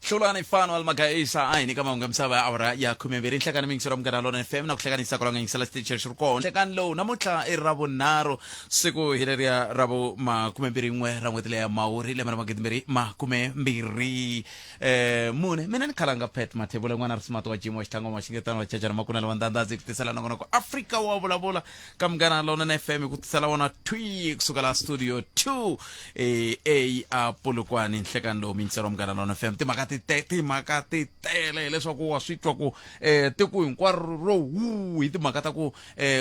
Hlulani Fanuel Magaisa a hi nyika mahungu ya misava ya awara ya 12 nhlekani miyingiselo Munghana Lonene FM na ku hlekanisa kwala nga yingisela xitichi xi ri kona. Nhlekani lowu namuntlha i Ravunharhu siku hi leriya ra vu makumembirhi-n'we ra n'hweti leya Mhawuri lembe ra magidimbirhi makumembirhi mune. Mina ni khalanga Pat Mathebula n'wana ri smart wa Jim wa Xitlangoma wa Xingetana wa Chachana Makunela wa Ndandhazi ku tisela nongonoko Afrika wa vulavula ka Munghana Lonene FM ku tisela wona thwi kusuka la studio 2 e a Polokwane nhlekani lowu miyingiselo wa Munghana Lonene FM. Timhaka ti te timhaka ti tele hileswaku wa swi twa ku tiko hinkwaro ro wu hi timhaka ta ku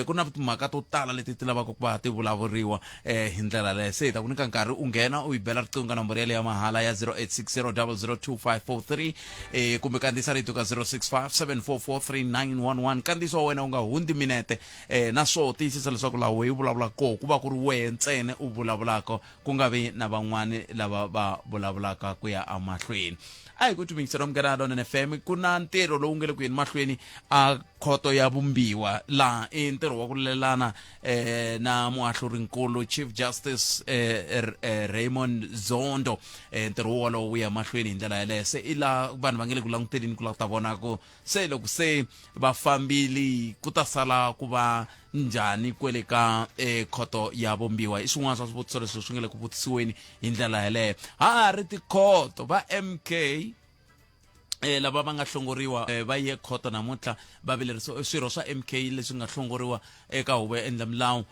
ku na timhaka to tala leti ti lavaka ku va ti vulavuriwa hi ndlela leyo. Se hi ta ku nyika nkarhi u nghena u yi bela riqingho ka nomboro yaleyo ya mahala ya 0860002543 kumbe kandziyisa rito ka 0657443911. Kandziyiso wa wena u nga hundzi minete naswo tiyisisa leswaku laha wehe u vulavulaka koho ku va ku ri wehe ntsena u vulavulaka ku nga vi na van'wani lava va vulavulaka ku ya emahlweni. A hi ku tumingisela Munghana Lonene FM ku na ntirho lowu nge le ku yeni mahlweni a khoto ya vumbiwa laha i ntirho wa ku lelana na muahlurinkulu Chief Justice Raymond Zondo. Ntirho wolowo wu ya mahlweni hi ndlela yaleyo. Se i laha vanhu va nge le ku languteleni ku lava ku ta vona ku se loko se va fambile ku ta sala ku va njhani kwele ka khoto ya vumbiwa. I swin'wana swa swivutiso leswi swi nga le ku vutisiweni hi ndlela yaleyo. Ha ha ri tikhoto va MK lava va nga hlongoriwa va ye khoto namuntlha va vilerisiwa swirho swa MK leswi nga hlongoriwa eka huvo ya endla milawu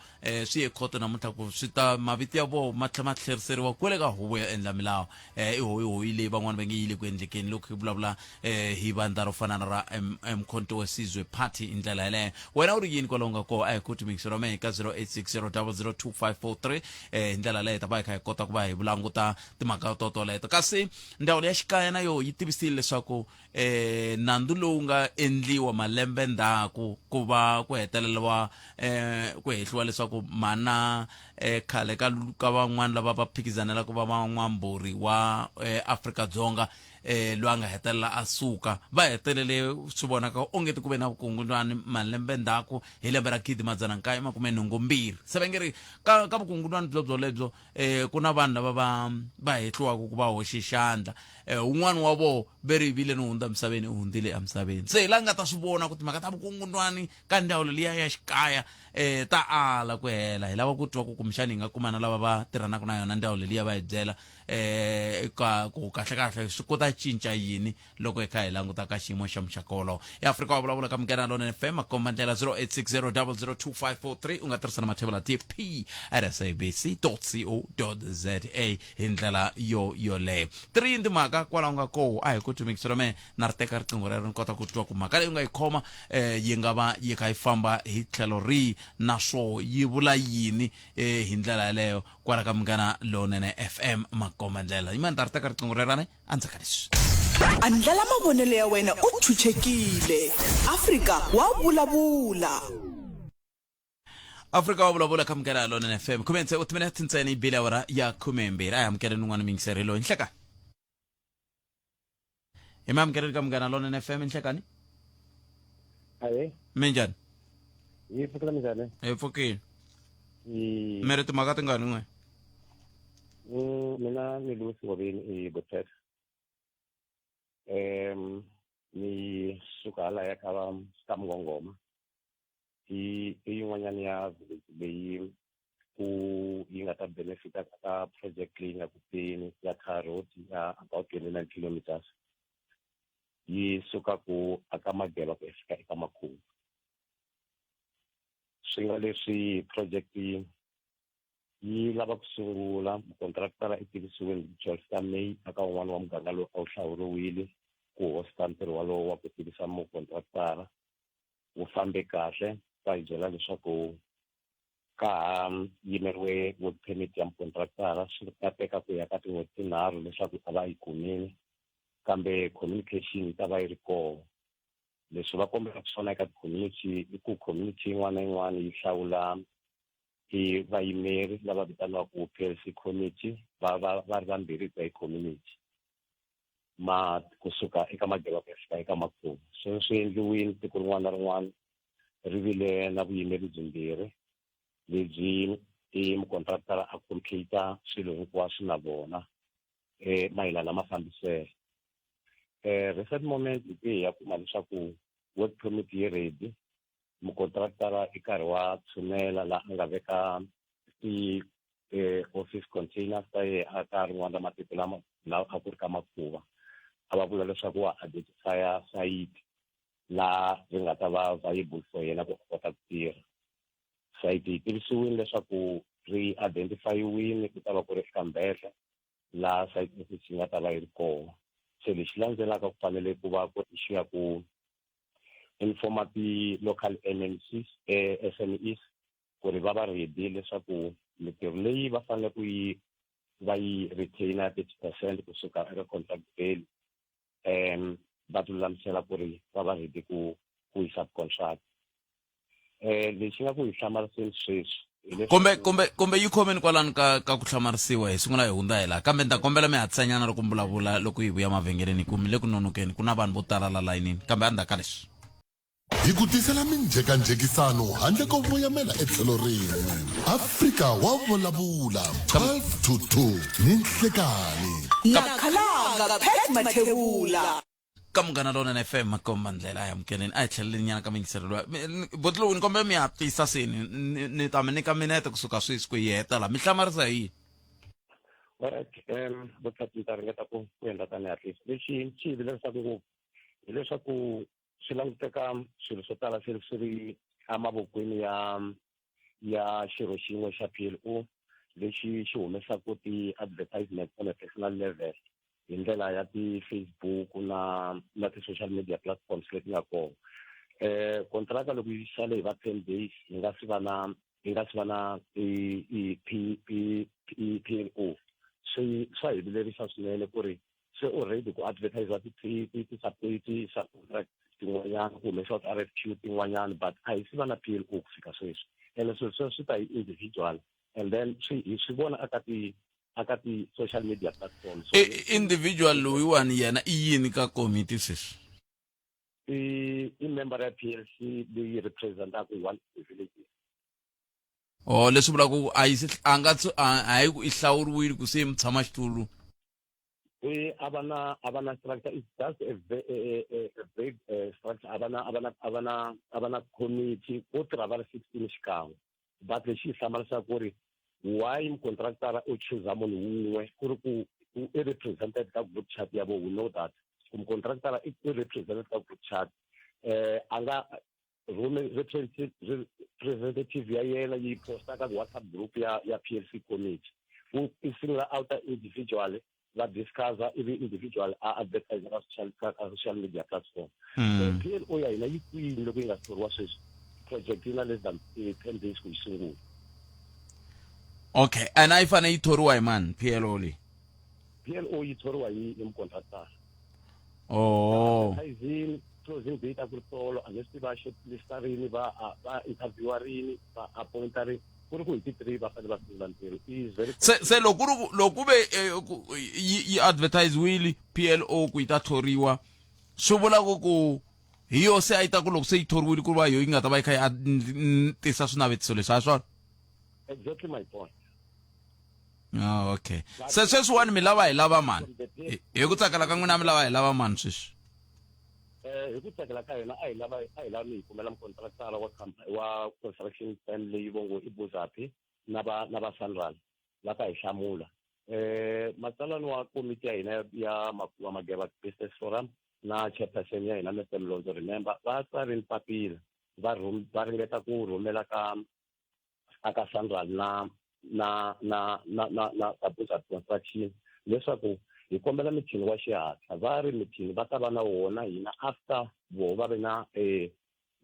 swi ye khoto namuntlha ku swi ta mavito ya vona ma tlhela ma tlheriseriwa kwale ka huvo ya endla milawu. I hoyihoyi leyi van'wana va nge yi le ku endlekeni loko hi vulavula hi vandla ro fana na ra Mkhonto we Sizwe Party hi ndlela yeleyo. Wena u ri yini kwalaho nga koho? A hi koti mixero mehe ka 0860002543 hi ndlela yaleyo hi ta va hi kha hi kota ku va hi vulanguta timhaka to toleto. Kasi ndzawulo ya xikaya na yo yi tivisile leswaku nandzu lowu nga endliwa malembe ndzhaku ku va ku heteleriwa ku hehliwa leswaku mana khale ka ka van'wana lava va phikizanela ku va van'wambhuri wa Afrika-Dzonga loyi a nga hetelela a suka va hetelele swi vonaka onge ti ku ve na vukungundzwani malembe ndzhaku hi lembe ra 1982. Se va nge ri ka ka vukungundzwani byobyolebyo ku na vanhu lava va va hehliwaka ku va hoxe xandla. Un'wana wa vona ve ri vile ni hundza emisaveni, u hundzile emisaveni. Se hi laha nga ta swi vona ku timhaka ta vukungundzwani ka ndzawulo liya ya xikaya ta ala ku hela. Hi lava ku twa ku kumbexani hi nga kuma na lava va tirhanaka na yona ndzawulo liya va hi byela ka ku kahlekahle swi kota cinca yini loko hi kha hi languta ka xiyimo xa muxaka wolowo. EAfrika wa vulavula ka Munghana Lonene FM, makomba ndlela 0860002543. U nga tirhisa na mathebula tp at sabc co za hi ndlela yo yoleyo. 3 timhaka kwalaho nga koho a hi ku tumikisela me na ri teka riqingho rero ni kota ku twa ku mhaka leyi u nga yi khoma yi nga va yi kha yi famba hi tlhelo rihi naswo yi vula yini hi ndlela yaleyo kwala ka Munghana Lonene FM makomba ndlela. Yimani ta ri teka riqingho rerani endzhaku ka leswi. Andlala mavonelo ya wena u chuchekile. Afrika wa vulavula. Afrika wa vulavula ka Munghana Lonene FM. Khume tsevu timinete ntsena yi bile awara ya 12. A hi amukeleni un'wana muyingiseri loyi. Nhlekani. Hi mi amukeleni ka Munghana Lonene FM. Nhlekani. Ahe. Minjhani? Hi pfukile minjhani? Hi pfukile. Mi ri timhaka tingani n'we? Mina ni Louis Ngoveni i Botet. Ni suka halaya ka va ka Mngongoma. I i yin'wanyana ya village leyi ku yi nga ta benefita ka project leyi nga ku teni ya car road ya about 29 kilometers yi suka ku aka Mageba ku ya fika eka Makhubu. Swi nga leswi project yi lava ku sungula, mukontraktara i tivisiwe hi 12 ta May aka un'wana wa muganga lowu a wu hlawuriwile ku hosta ntirho walowo wa ku tivisa mukontraktara. Wu fambe kahle, va hi byela leswaku ka ha yimeriwe work permit ya mukontraktara, swi ta teka ku ya ka tin'hweti tinharhu leswaku a va yi kumile, kambe communication yi ta va yi ri kona. Leswi va kombelaka swona eka ti-community i ku community yin'wana na yin'wana yi hlawula i vayimeri lava vitaniwaka PLC committee, va va va ri vambirhi hi community ma kusuka eka Mageba ku ya fika eka Makhubu. Sweswo swi endliwile, tiko rin'wana na rin'wana ri vile na vuyimeri byimbirhi lebyi i mukontraktara a communicate swilo hinkwaswo na vona mayelana na mafambiselo. Recent moment hi te ya kuma leswaku work permit yi ready, mukontraktara i karhi wa tshunela la a nga veka ti office containers ta yena a ka rin'wana ra matiko lama lawa a ku ri ka makhuva. A va vula leswaku wa identifya sayiti laha ri nga ta va viable for yena ku a kota ku tirha. Sayiti yi tivisiwile leswaku ri identifyiwile, ku ta va ku ri eka Mbedla laha site office yi nga ta va yi ri kona. Se lexi landzelaka ku fanele ku va ku issue ya ku informa ti-local M M Cs, S M Es ku ri va va ready leswaku mitirho leyi va fanele ku yi va yi retainer 30% kusuka eka contract value, va ti lulamisela ku ri va va ready ku yi subcontract. Lexi nga ku hi hlamariseni sweswi Kumbe yi khomeni kwalano ka ku hlamarisiwa, hi sungula hi hundza hi laha, kambe ni ta kombela mi hatlisanyana loko mi vulavula loko hi vuya mavhengeleni, hi ku mi le ku nonokeni, ku na vanhu vo tala la layinini, kambe endzhaku ka leswi. Hi ku tisela minjhekanjhekisano handle ko voyamela etlhelo rin'we. Afrika wa vulavula 12 to 2 ni nhlekani. Na khalanga Pat Mathebula. Ka Munghana Lonene FM, makomba ndlela a hi amukeleni, a hi tlheleleni nyana ka miyingiselo luya. Buti lowu ni kombela mi hatlisa seni, ni ta mi nyika minete kusuka sweswi ku hi heta laha. Mi hlamarisa hi yini? Alright, vutati ni ta ringeta ku endla tani hatlisa. Lexi xi hi vilerisaka ngopfu hileswaku swi languteka swilo swo tala swi swi ri emavokweni ya xirho xin'we xa PLO lexi xi humesaka ti-advertisement on a personal level hi ndlela ya ti-Facebook na ti-social media platforms leti nga kona. Kontraka loko yi sale hi va 10 days hi nga si va na, hi nga si va na i, i, P, P, P, PLO, swi swa hi vilerisa swinene ku ri se already ku advertise ti, ti, ti, ti, ti, ti subcontract tin'wanyana, ku humesiwa ti-RFQ tin'wanyana, but a hi si va na PLO ku fika sweswi. Ene swilo sweswo swi ta hi individual, and then swi hi swi vona aka ti social media platforms. So, Individual loyiwani yena i yini ka komiti sweswi? I member ya PLC leyi representaka one village. Oh, leswi vulaka ku a yi se, a nga tsu, a, a yi ku i hlawuriwile ku se mutshama xitulu. A va na, a va na structure, it's just a vague structure. A va na, a va na, a va na, a va na committee, ko tirha va ri 16 xikan'we. But lexi hi hlamarisaka ku ri why mucontractor u choosa munhu wun'we ku ri ku i represented ka group chat ya vo, we know that ku mucontractor i represented ka group chat. A nga rhume representative ya yena yi posta ka WhatsApp group ya PLC committee. Ku i single out individual va discussa, ivi individual a advertise ka social media platform. PLO ya hina yi kwini loko yi nga thoriwa sweswi? Project yi na less than 10 days ku yi sungula. Okay, and a yi fanele yi thoriwa hi mani PLO leyi? PLO yi thoriwa hi mucontractor. Oh. Advertising closing date a ku ri tolo, a ni swi tivi va shortlista rini, va interviewa rini, va appointa rini. Ku ri ku hi ti 3 va fanele va sungula ntirho. Is very Se loko ku ri ku, loko ku ve ku, yi advertise-wile PLO ku yi ta thoriwa, swi vula ku hi yo se a yi ta ku loko se yi thoriwile ku va yo yi nga ta va yi kha yi tisa swinavetiso leswi, a hi swona? Exactly my point. Ah, okay. Se sweswiwani mi lava hi lava mani? Hi ku tsakela ka n'wina mi lava hi lava mani sweswi? Hi ku tsakela ka hina a hi lava mi hi kumela mukontraktara wa company wa construction firm leyi vo ngo i Buzaphi na va Sanral va ta hi hlamula. Matsalani wa komiti ya hina ya Makuwa Mageva Business Forum na chairperson ya hina Mister Mlonzo, remember va tsarini papila va ringeta ku rhumela ka aka Sanral na na na na na na ka Buzaphi Construction leswaku hi kombela mithini wa xihatla. Va ri mithini va ta va na wona hina after voho va ve na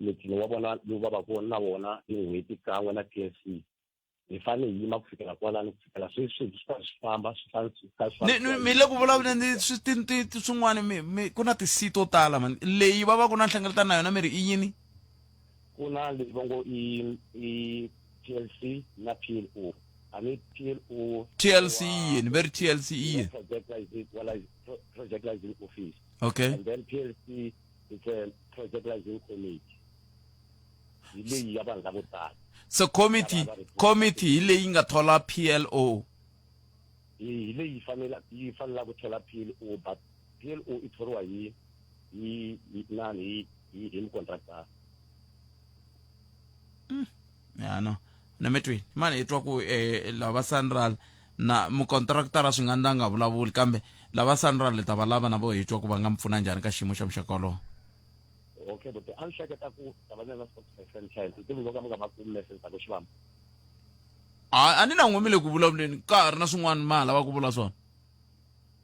mithini wa vona lowu va va ku na wona hi n'hweti kan'we na PLC. Hi fanele hi yima ku fikela kwalano, ku fikela sweswi swi karhi swi famba, swi fanele swi karhi swi Ni, ni, mi le ku vulavuleni ni swi ti, ti, ti swin'wana, mi, mi, ku na ti-C to tala mani. Leyi va va ku na nhlengeletano na yona mi ri i yini? Ku na leyi va ngo i TLC na PLO. A ni PLO TLC i yini? Va ri TLC i yini? Project Liaison, wa Project Liaison Office. Okay. And then PLC it's a Project Liaison Committee. Hi leyi ya vanhu lavo tala. So committee hi leyi nga thola PLO. Hi leyi yi fanela ku thola PLO, but PLO i thoriwa hi hi hi nani hi hi hi mukontraktara. Ya no na mi twini mani hi twa ku eh, lava Sanral na mukontraktara swi nga ndla nga vulavuli kambe lava Sanral hi ta va lava na vo hi twa ku va nga mi pfuna njhani ka xiyimo xa muxaka wolowo. Okay buti, a ni hleketa ku ta va ni ri na spokesperson tlhelo ni tivi loko mi nga va kumi message ta ku xivamba. A ni na n'we mi le ku vulavuleni ka ha ri na swin'wana ma ha lava ku vula swona.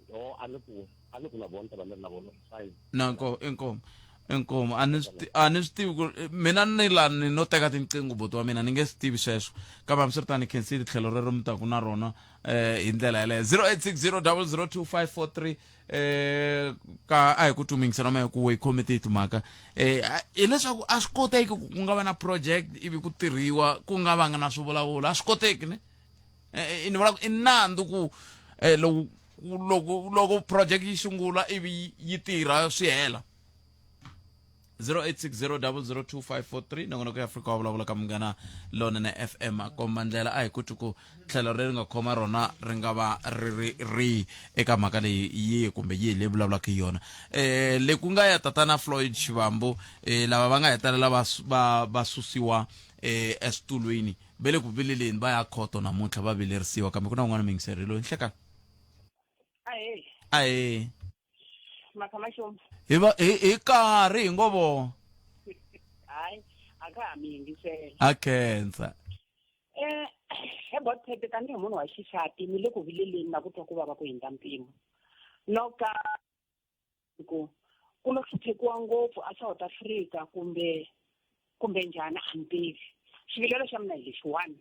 No, a ni ku a ni ku na vona ta va ni ri na vona fine. Na inkomu inkomu inkomu a ni swi a ni swi tivi ku mina ni la ni no teka tinqingho buti wa mina ni nge swi tivi sweswo kambe hambiswiritano khensile tlhelo rero mi taku na rona eh hi ndlela yeleyo 0860002543 eh ka a hi ku tumingisela ma ku hi khome ti timhaka eh hileswaku a swi koteki ku ku nga va na project ivi ku tirhiwa ku nga vanga na swivulavula a swi koteki ne eh, eh, ni vula ku i nandzu ku eh, loko loko loko project yi sungula ivi yi tirha swi hela. 0860002543 nongonoko ya Afrika wa vulavula ka Munghana Lonene FM a komba ndlela a hi ku twi ku tlhelo leri nga khoma rona ri nga va ri ri ri eka mhaka leyi yihi kumbe yihi leyi vulavulaka hi yona. Eh le ku nga ya tatana Floyd Shivambu, eh lava va nga hetelela va va va susiwa eh eswitulwini ve le ku vileleni va ya khoto namuntlha va vilerisiwa kambe ku na un'wana muyingiseri loyi nhlekani. Ahee. Ahee. Makhamaxomu. Hi va hi hi karhi hi ngo vo. Hayi, a ka ha mi yingisela. A khensa. Eh, he Botphete tanihi munhu wa xisati ni le ku vileleni na ku twa ku vava ku hundza mpimo. No ka ku ku lo hluphekiwa ngopfu a South Africa kumbe kumbe njhani a ni tivi. Xivilelo xa mina hi lexi, one,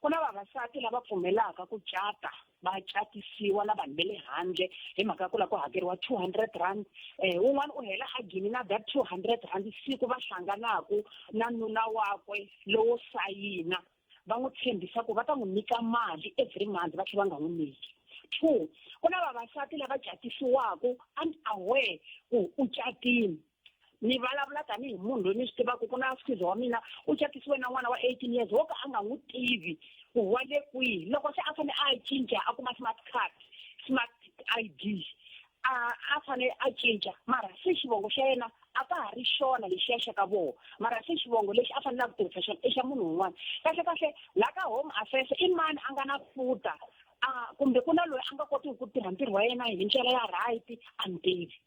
ku na vavasati lava pfumelaka ku cata va catisiwa na vanhu va le handle hi mhaka ya ku lava ku hakeriwa 200 rand. Wun'wana u hela a gini na that 200 rand siku va hlanganaku na nuna wakwe lowo sayina, va n'wi tshembisa ku va ta n'wi nyika mali every month va tlhela va nga n'wi nyiki. Two, ku na vavasati lava catisiwaka unaware ku u catile. Ni vulavula tanihi munhu loyi ni swi tivaka ku na skwiza wa mina u catisiwe na n'wana wa 18 years wo ka a nga n'wi tivi ku wa le kwihi. Loko se a fane a cinca a kuma smart card, smart ID, a a fane a cinca mara se xivongo xa yena a ka ha ri xona lexiya xa ka vona, mara se xivongo lexi a fanelaka ku tirhisa xona i xa munhu un'wana. Kahle kahle la ka home affairs i mani a nga na futa a kumbe ku na loyi a nga kotiki ku tirha ntirho wa yena hi ndlela ya right a ni tivi.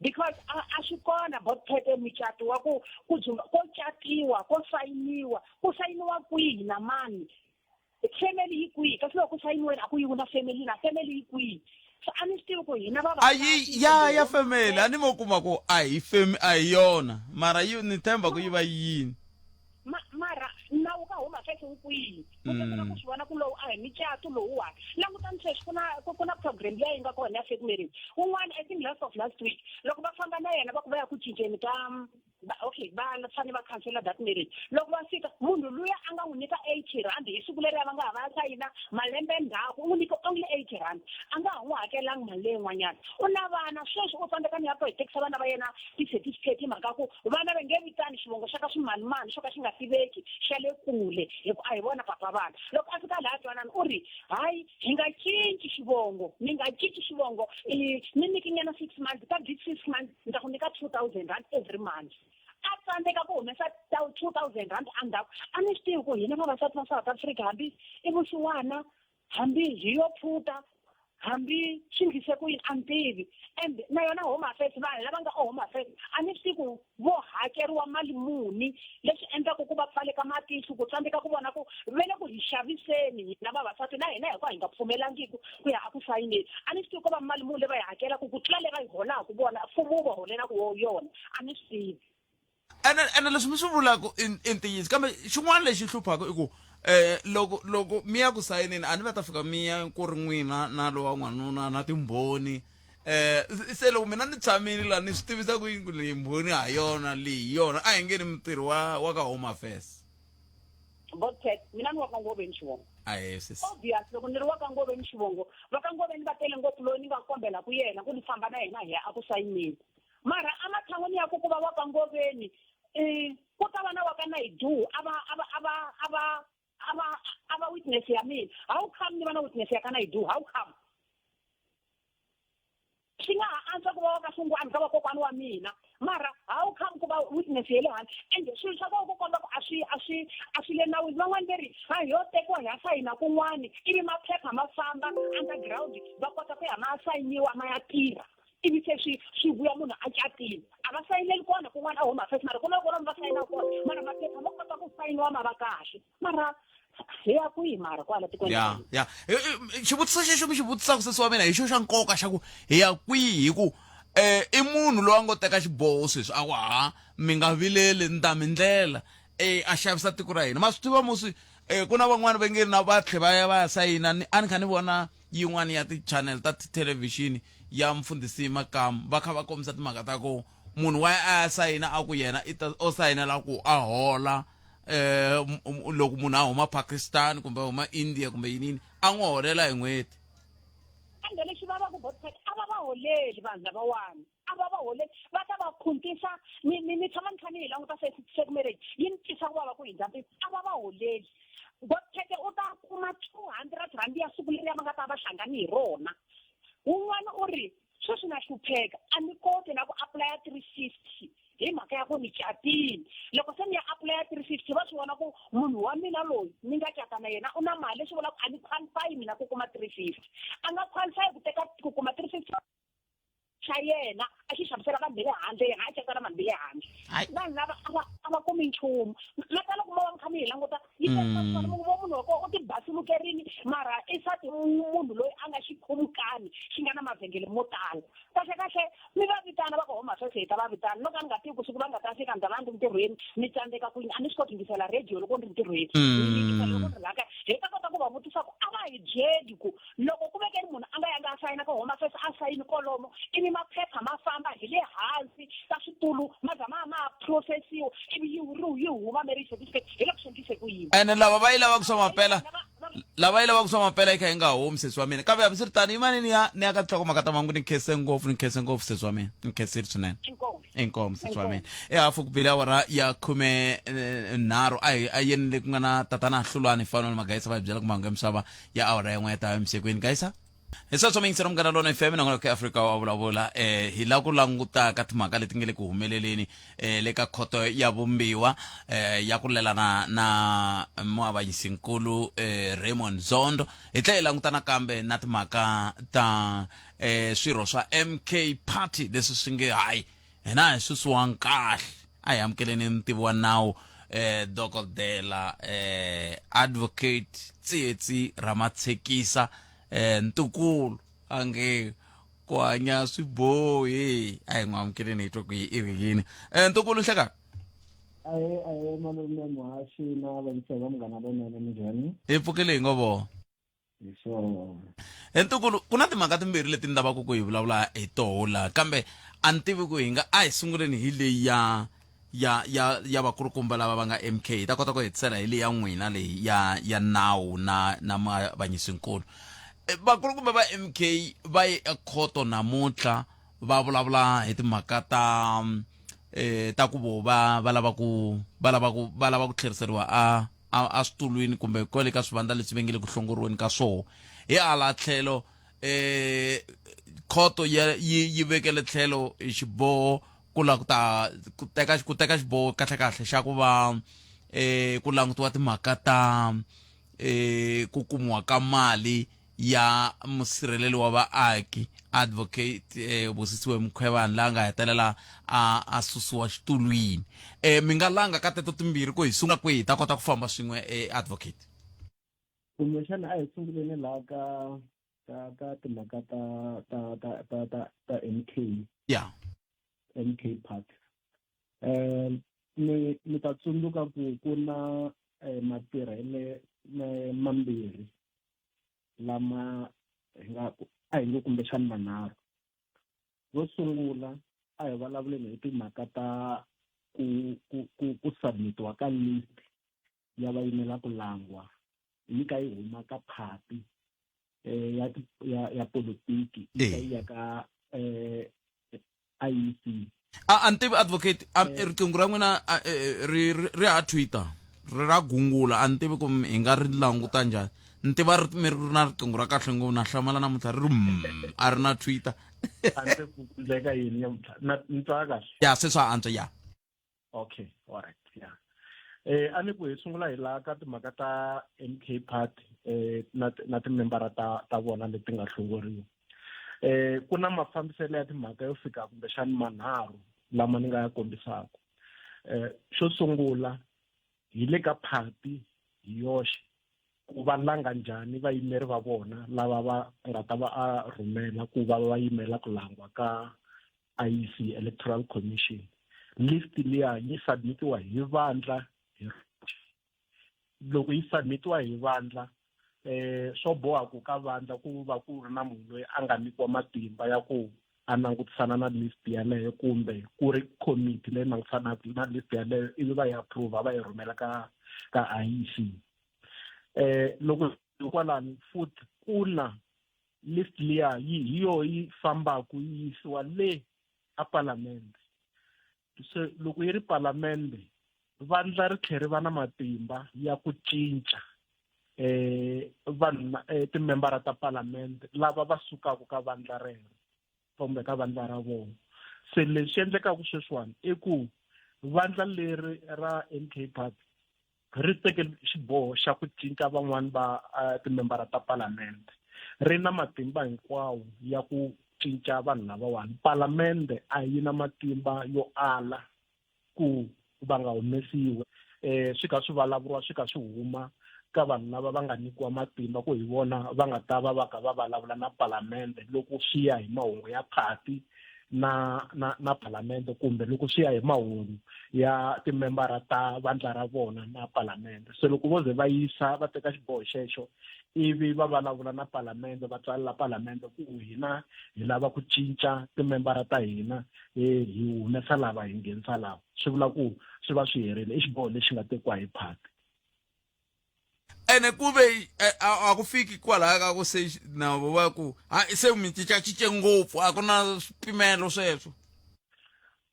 Because a a swi kona Botphete mucato wa ku ku dzumba ko catiwa ko sayiniwa ku sayiniwa kwihi na mani family yi kwihi kasi loko ku sayiniweni a ku yiwi na family na family yi kwihi so a ni swi tivi ku hina a yi ya ya family a ni mo kuma ku a hi femi a hi yona mara yi ni themba ku yi va yini. Ma, mara nawu ka Home Affairs wu kwihi? Ku tsandzeka ku swi vona ku lowu a hi micato lowuwani. Langutani sweswi ku na ku, ku na program liya yi nga kona ya fake marriage. Un'wana I think last of last week loko va famba na yena va ku va ya ku cinceni ka va, okay va fanele va khansela that marriage. Loko va fika munhu luya a nga n'wi nyika 80 rand hi siku leriya va nga ha va ya sayina malembe ndzhaku u n'wi nyike only 80 rand a nga ha n'wi hakelangi mali leyin'wanyana. U na vana sweswi u tsandzeka ni ya ku hetekisa vana va yena ti-certificate hi mhaka ku vana va nge vitani xivongo xa ka swimanimani xo ka xi nga tiveki xa le kule hi ku a hi vona papa vana. Loko a fika laha twanani u ri, Hayi, hi nga cinci xivongo, mi nga cinci xivongo, i ni nyikinyana six months, ka this six months ni ta ku nyika 2000 rand every month. A tsandzeka ku humesa 2000 rand endzhaku. A ni swi tivi ku hina vavasati va South Africa hambi i vusiwana hambi hi yo phuta hambi swi ndlise ku yini a ni tivi and na yona home affairs vanhu lava nga home affairs a ni swi tivi ku vo hakeriwa mali muni leswi endlaka ku va pfaleka matihlo ku tsandzeka ku vona ku ve le ku hi xaviseni hina vavasati na hina hikuva hi nga pfumelangiki ku ya a ku sayineni a ni swi tivi ko va mali muni leyi va yi hakelaka ku tlula leyi va yi holaka vona mfumo wu va holelaka yona a ni swi tivi. Ene ene leswi mi swi vulaka i i ntiyiso kambe xin'wana lexi hluphaka i ku um loko loko mi ya ku sayineni a ni va ta fika mi ya ku ri n'wina na lowa n'wanuna na timbhoni um se loko mina ni tshamile laha ni swi tivisa ku yini ku leyi mbhoni ha yona leyi yona a hi nge ni mutirhi wa wa ka home affairs. Bobcat, mina ni wa ka Ngoveni xivongo. Ahee sesi. Obvious loko ni ri wa ka Ngoveni xivongo, va ka Ngoveni va tele ngopfu loyi ni nga kombela ku yena ku ni famba na yena hi ya a ku sayineni. Mara ematshan'wini ya ku ku va wa ka Ngoveni, ku ta va na wa ka Naidoo a va a va a va a va a va a va witness ya mina. How come ni va na witness ya ka Naidoo? How come? Swi nga ha antswa ku va wa ka Xungwani ka vakokwani wa mina, mara how come ku va witness ya le handle? Ende swilo swa kona ku komba ku a swi a swi a swi le nawini. Van'wani ve ri ha hi yo tekiwa hi ya sayina kun'wani ivi maphepha ma famba underground va kota ku ya ma ya sayiniwa ma ya tirha ivi se swi swi vuya munhu a catile. A va sayineli kona kun'wana a Home Affairs mara ku na kona va sayinaka kona mara maphepha ma kota ku sayiniwa ma va kahle. Mara hi ya kwihi mara kwala tikweni ya ya xivutiso xexo mi xi vutisaka sesi wa mina hi xo xa nkoka xa ku hi ya kwihi hi ku eh i munhu loyi a ngo teka xiboho sweswi a ku ha mi nga vileli ni ta mi ndlela eh a xavisa tiko ra hina ma swi tiva musi eh ku na van'wani va nge na va tlhe va ya va ya sayina ni a ni kha ni vona yin'wana ya ti-channel ta tithelevhixini ya mfundhisi Makamu va kha va kombisa timhaka ta ku munhu wa ya a ya sayina a ku yena i ta o sayinela ku a hola eh loko munhu a huma Pakistan kumbe a huma India kumbe yinini a n'wi holela hi n'hweti. Kambe lexi vavaka Botset a va va holeli vanhu lavawani a va va holeli va ta va khuntisa ni ni ni tshama ni kha ni yi languta fake marriage yi ni twisa ku vava ku hindza mpimo a va va holeli Botset u ta kuma R200 ya siku leriya va nga ta va hlangani hi rona wun'wana u ri sweswi na hlupheka a ni koti na ku apulaya 350 hi mhaka ya ku ni catile loko se ni ya apulaya 350 va swi vona ku munhu wa mina loyi ni nga cata na yena u na mali leswi vulaka a ni qualify mina ku kuma 350 a nga qualify ku teka ku kuma 350 xa yena a xi xavisela vanhu va le handle yena a cata na vanhu va le handle vanhu lava a va a va kumi nchumu na tala ku va mi kha mi yi languta yi mm. vo munhu wa kona u ti basulukerini mara i sati munhu loyi a nga xikhumukani xi nga na mavhengele mo tala kahle kahle mi va vitana va ku home affairs hi ta va vitana no ka ni nga tivi ku siku va nga ta fika ni ta va ni ri ntirhweni ni tsandzeka ku a ni swi koti yingisela radio loko ni ri ntirhweni ni yingisela loko ni ri la kaya hi ta kota ku va vutisa ku a va hi byeli ku loko ku vekeni munhu a nga yanga a sayina ka home affairs a sayini kolomo ivi maphepha ma famba hi le hansi ka switulu ma za ma ma processiwa ivi yi yi huma marriage certificate hi le ku swi endlise ku yini ene lava va yi lavaka swa mampela lava yi lavaka swa mampela yi kha yi nga humi sesi wa mina kambe hambiswiritano yimani ni ya ni ya ka tinhlokomhaka ta mangu ni khense ngopfu ni khense ngopfu sesi wa mina ni khensile swinene Inkomu. Inkomu sesi wa mina ehafu ku bile awara ya khume eh, nharhu a hi a yeni le ku nga na tatana hlulani fanele magayisa va hi byela ku mahungu ya misava ya awara ya n'we ya ta emisekweni gayisa hi sweswo mi yingisela munghana lona fm nongonoko ya afrika wa vulavula eh hi la ku languta ka timhaka leti nge le ku humeleleni eh le ka khoto ya vumbiwa eh ya ku lelana na muavanyisinkulu eh Raymond Zondo hi tlhela hi languta nakambe na timhaka ta eh swirho swa MK Party leswi swi nge hayi hina hi susiwanga kahle a hi amukeleni mutivi wa nawu eh dokodela eh advocate Tsietsi Ramatshekisa eh ntukulu a nge ku hanya swi bohi a hi n'wi amukeleni hi twa ku i ri yini eh ntukulu nhlekani Ahee, ahee, malume muhaxi na vayingiseri va Munghana Lonene, minjhani? Hi pfukile hi ngo vona. Hi swona. He ntukulu, ku na timhaka timbirhi leti ni lavaka ku hi vulavula hi toho laha, kambe a ni tivi ku hi nga a hi sunguleni hi leyi ya ya ya ya vakulukumba lava va nga MK hi ta kota ku hetisela hi leyi ya n'wina leyi ya ya nawu na na muavanyisinkulu. Eh, Vakulukumba va MK va ye ekhoto namuntlha va vulavula hi timhaka ta eh ta ku vo va va lava ku va lava ku va lava ku tlheriseriwa a a eswitulwini kumbe kwale ka swivandla leswi va nge le ku hlongoriweni ka swoho hi hala tlhelo eh khoto ya yi yi vekele tlhelo xiboho ku la ku ta ku teka ku teka xiboho kahle kahle xa ku va eh ku langutiwa timhaka ta eh ku kumiwa ka mali ya musirheleli wa vaaki advocate eh, Busisiwe Mkhwebane la nga hetelela a a susiwa xitulwini eh, mi nga langa ka teto timbirhi ku hi sungula kwihi hi ta kota ku famba swin'we eh, advocate. Kumbexana a hi sunguleni laha ka ka ka timhaka ta ta ta ta ta ta MK. Yeah. MK Party. Eh mi mi ta tsundzuka ku ku na eh, matirhele mambirhi lama hi nga a hi nge kumbexani manharhu vo sungula a hi vulavuleni hi timhaka ta ku ku ku ku submitiwa ka list ya va yimela ku langwa yi ka yi huma ka party eh, ya ya ya politiki yi ka yi ya ka eh, IEC a a ni tivi advocate a eh. riqingho ra n'wina eh, eh, ri ri ha twitter ri ra gungula a ni tivi ku hi nga ri languta njhani Ni tiva ri mi ri na riqingho ra kahle ngopfu na hlamala namuntlha ri ri a ri na Twitter. A ndzi ku ndleka yini namuntlha? Na ni twa kahle? Ya se swa antswa ya. Okay, all right. Yeah. A ni ku hi sungula hi laha ka timhaka ta MK Party na timembara ta vona leti nga hlongoriwa. Ku na mafambiselo ya timhaka yo fika kumbexani manharhu lama ni nga ya kombisaka. Xo sungula hi le ka party hi yoxe ku va langa njhani vayimeri va vona lava va nga ta va a rhumela ku va va yimela ku langwa ka IEC, Electoral Commission. List liya yi submitiwa hi vandla hi roxe. Loko yi submitiwa hi vandla swo boha ku ka vandla ku va ku ri na munhu loyi a nga nyikiwa matimba ya ku a langutisana na list yaleyo kumbe ku ri committee leyi langutisanaka na list yaleyo ivi va yi approve va yi rhumela ka IEC. Loko hikwalani futhi ku na list liya yi hi yo yi fambaku yi yisiwa le a palamende. Se loko yi ri palamende vandla ri tlhe ri va na matimba ya ku cinca vanhu timembara ta palamende lava va sukaka ka vandla rero kumbe ka vandla ra vona. Se leswi endlekaka sweswiwani i ku vandla leri ra MK Party ri teke xiboho xa ku cinca van'wani va timembara ta palamende. Ri na matimba hinkwawo ya ku cinca vanhu lavawani. Palamende a yi na matimba yo ala ku va nga humesiwi swi kha swi vulavuriwa swi kha swi huma ka vanhu lava va nga nyikiwa matimba ku hi vona va nga ta va va kha va vulavula na palamende loko swi ya hi mahungu ya party na palamende kumbe loko swi ya hi mahungu ya timembara ta vandla ra vona na palamende. Se loko vo ze va yisa va teka xiboho xexo ivi va vulavula na palamende va tsalela palamende ku hina hi lava ku cinca timembara ta hina hi humesa lava hi nghenisa lava, swi vula ku swi va swi herile. I xiboho lexi nga tekiwa hi party. Ene ku ve a ku fiki kwalaya ka ku se na vo va ku ha se mi cincacince ngopfu, a ku na swipimelo sweswo?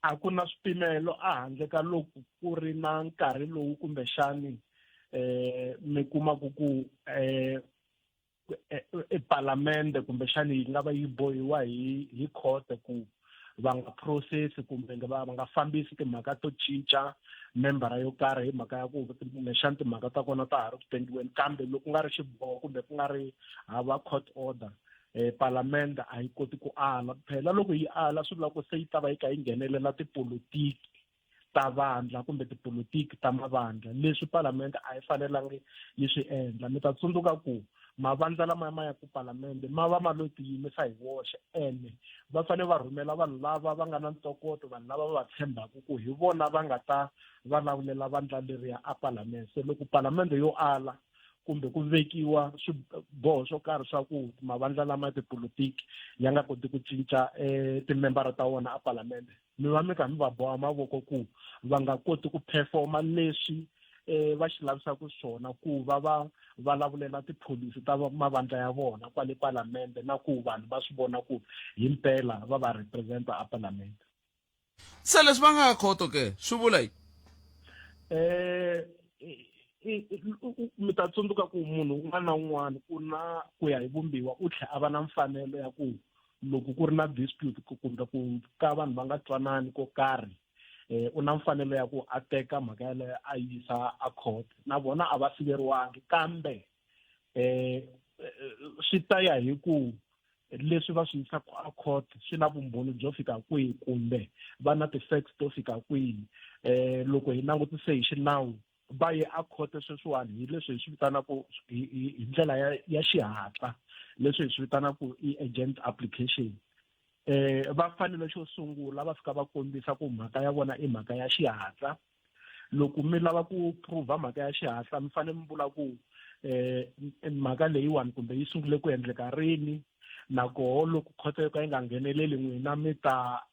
A ku na swipimelo a handle ka loko ku ri na nkarhi lowu kumbexani mi kumaka ku epalamende kumbexani yi nga va yi bohiwa hi court ku va nga process kumbe va nga fambisi timhaka to cinca membara yo karhi hi mhaka ya ku kumbexani timhaka ta kona ta ha ri ku tengiweni, kambe loko ku nga ri xiboho kumbe ku nga ri hava court order palamende a yi koti ku ala. Phela loko yi ala swi vula ku se yi ta va yi kha yi nghenelela tipolotiki ta vandla kumbe tipolotiki ta mavandla, leswi palamende a yi fanelangi yi swi endla. Mi ta tsundzuka ku mavandla lama ma ya ku palamende ma va ma lo tiyimisa hi woxe, ene va fanele va rhumela vanhu lava va nga na ntokoto, vanhu lava va va tshembaka ku hi vona va nga ta vulavulela vandla leriya a palamende. Se loko palamende yo ala kumbe ku vekiwa swiboho swo karhi swa ku mavandla lama ya tipolotiki ya nga koti ku cinca timembara ta wona a palamende, mi va mi kha mi va boha mavoko ku va nga koti ku performa leswi va xi lavisaka swona ku va va vulavulela tipholisi ta mavandla ya vona kwale palamende na ku vanhu va swi vona ku himpela va va representa a palamende. Se leswi va nga khoto ke swi vula yini? Mi ta tsundzuka ku munhu un'wana na un'wana ku na ku ya hi vumbiwa u tlhela a va na mfanelo ya ku loko ku ri na dispute kumbe ku ka vanhu va nga twanani ko karhi u na mfanelo ya ku a teka mhaka yaleyo a yisa a court. Na vona a va siveriwangi, kambe swi ta ya hi ku leswi va swi yisaka a court swi na vumbhoni byo fika kwihi kumbe va na ti-facts to fika kwihi. Loko hi langutise hi xinawu va ye a court sweswiwani hi leswi hi swi vitanaka hi ndlela ya xihatla, leswi hi swi vitanaka i urgent application. Va fanele xo sungula va fika va kombisa ku mhaka ya vona i mhaka ya xihatla. Loko mi lava ku prove mhaka ya xihatla mi fanele mi vula ku mhaka leyiwani kumbe yi sungule ku endleka rini, nakoho loko khoto yo ka yi nga ngheneleli n'wina mi ta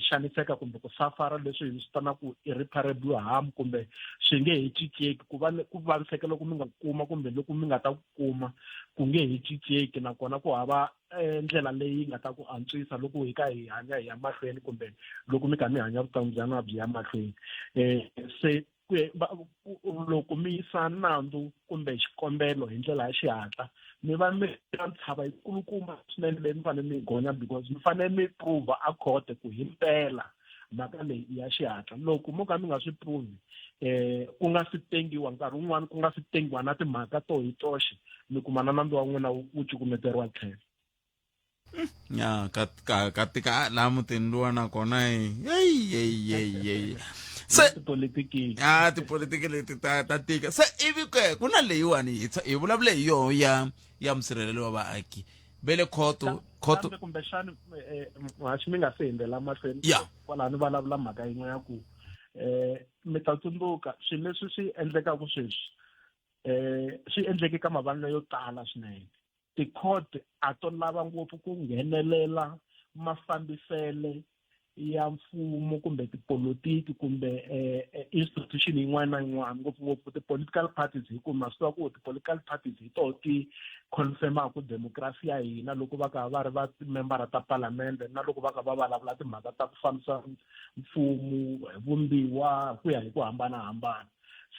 xaniseka kumbe ku safara leswi hi swi vitanaka irreparable harm, kumbe swi nge he cinceki ku va ku vaviseka loko mi nga kuma kumbe loko mi nga ta ku kuma ku nge he cinceki, nakona ku hava ndlela leyi nga ta ku antswisa loko hi ka hi hanya hi ya mahlweni kumbe loko mi kha mi hanya vutomi bya n'wina byi ya mahlweni. Se Ku loko mi yisa nandzu kumbe xikombelo hi ndlela ya xihatla, mi va mi ri na ntshava yi kulukumba swinene leyi mi fanele mi yi gonya because mi fanele mi prove a court ku himpela mhaka leyi i ya xihatla. Loko mo ka mi nga swi prove ku nga si tengiwa nkarhi wun'wani ku nga si tengiwa na timhaka to hi toxe, mi kuma na nandzu wa n'wina wu cukumeteriwa tlhelo. Ya ka ka ka tika laha mutini luwa nakona yeyi yeyi yeyi yeyi se tipolitiki a tipolitiki leti ta ta tika se ivi ke ku na leyiwani hi hi vulavule hi yoho ya ya musirheleli wa vaaki ve le khoto khoto kambe kumbexani muhaxi mi nga se hundzela mahlweni ya kwalano vulavula mhaka yin'we ya ku mi ta tsundzuka swilo leswi swi endlekaka sweswi swi endleke ka mavandla yo tala swinene. Ti-court a to lava ngopfu ku nghenelela mafambisele ya mfumo kumbe tipolotiki kumbe institution yin'wana na yin'wana, ngopfungopfu ti-political parties, hi ku ma swi tiva ku ti-political parties hi toho ti confirm-aku democracy ya hina loko va ka va ri va timembara ta palamende na loko va ka va vulavula timhaka ta ku fambisa mfumo hi vumbiwa ku ya hi ku hambanahambana.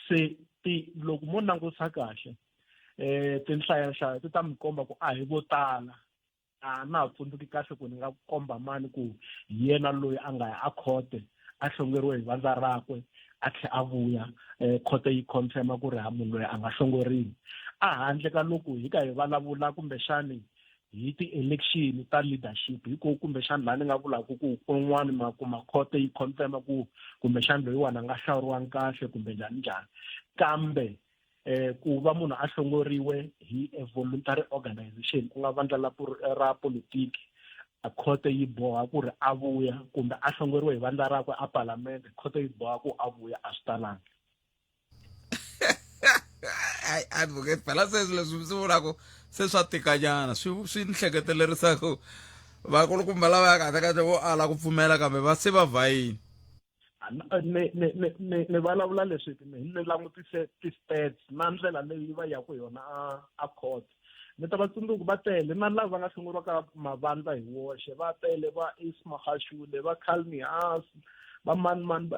Se ti loko mo langutisa kahle tinhlayanhlaya ti ta mi komba ku a hi vo tala. A na ha tsundzuki kahle ku ni nga komba mani ku hi yena loyi a nga ya a khote a hlongeriwe hi vandla rakwe a tlhe a vuya, khote yi confirma ku ri ha munhu loyi a nga hlongoriwi. A handle ka loko hi ka hi vulavula kumbexani hi ti-election ta leadership, hi ko kumbexani laha ni nga vulaka ku kun'wani ma kuma khote yi confirma ku kumbexani loyiwani a nga hlawuriwangi kahle kumbe njhani njhani, kambe ku va munhu a hlongoriwe hi a voluntary organization ku nga vandla la ra politiki, a khote yi boha ku ri a vuya, kumbe a hlongoriwe hi vandla rakwe a palamende, khote yi boha ku a vuya, a swi talangi. Ai, advocate phela se swilo leswi swi vulaka se swa tikanyana, swi swi ni hleketelerisa ku vakulukumba lava ya kahle kahle vo ala ku pfumela kambe va se va vhayini. Ni ni ni ni ni vulavula leswi ni langutise ti-stats na ndlela leyi va yaka yona a a court. Mi ta va tsundzuka va tele na lava va nga hlongoriwa ka mavandla hi woxe, va tele va Ace Magashule, va Carl Niehaus, va mani mani,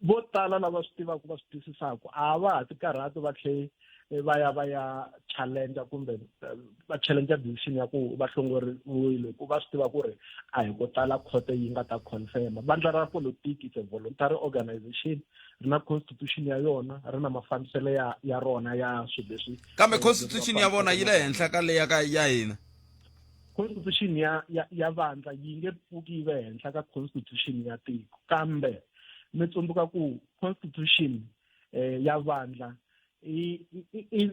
vo tala lava swi tivaka va swi twisisaka a va ha ti karhati va tlhe va ya va ya challenge kumbe va challenge decision ya ku va hlongoriwile, ku va swi tiva ku ri a hi ko tala khoto yi nga ta confirm. Vandla ra politiki it's a voluntary organization, ri na constitution ya yona, ri na mafambiselo ya ya rona ya swilo leswi. Kambe constitution ya vona yi le henhla ka leya ka ya hina. Constitution ya ya ya vandla yi nge pfuki yi ve henhla ka constitution ya tiko, kambe mi tsundzuka ku constitution ya vandla i i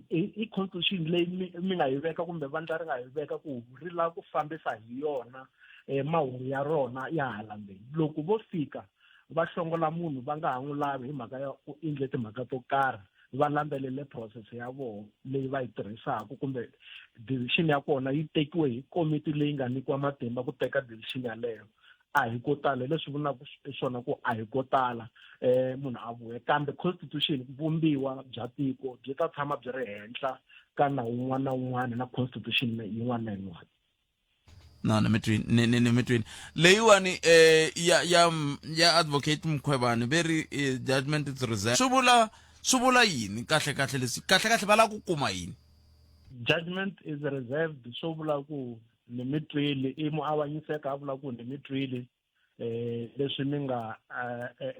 i i constitution leyi mi mi nga yi veka kumbe vandla ri nga yi veka ku ri lava ku fambisa hi yona mahungu ya rona ya hala ndzeni. Loko vo fika va hlongola munhu va nga ha n'wi lavi hi mhaka ya ku endle timhaka to karhi, va landzelele process ya vona leyi va yi tirhisaka kumbe decision ya kona yi tekiwe hi komiti leyi nga nyikiwa matimba ku teka decision yaleyo, a hi ko tala. Hi leswi vulaka swona ku a hi ko tala munhu a vuya, kambe constitution vumbiwa bya tiko byi ta tshama byi ri henhla ka nawu wun'wana na wun'wana na constitution yin'wana na yin'wana. Na ni mi twini, ni ni ni mi twini leyiwani ya ya ya advocate Mkhwebane ve ri judgment is reserved, swi vula swi vula yini kahle kahle leswi? Kahle kahle va lava ku kuma yini? Judgment is reserved swo vula ku ni mi twile, i muavanyiseka a vula ku ni mi twile leswi mi nga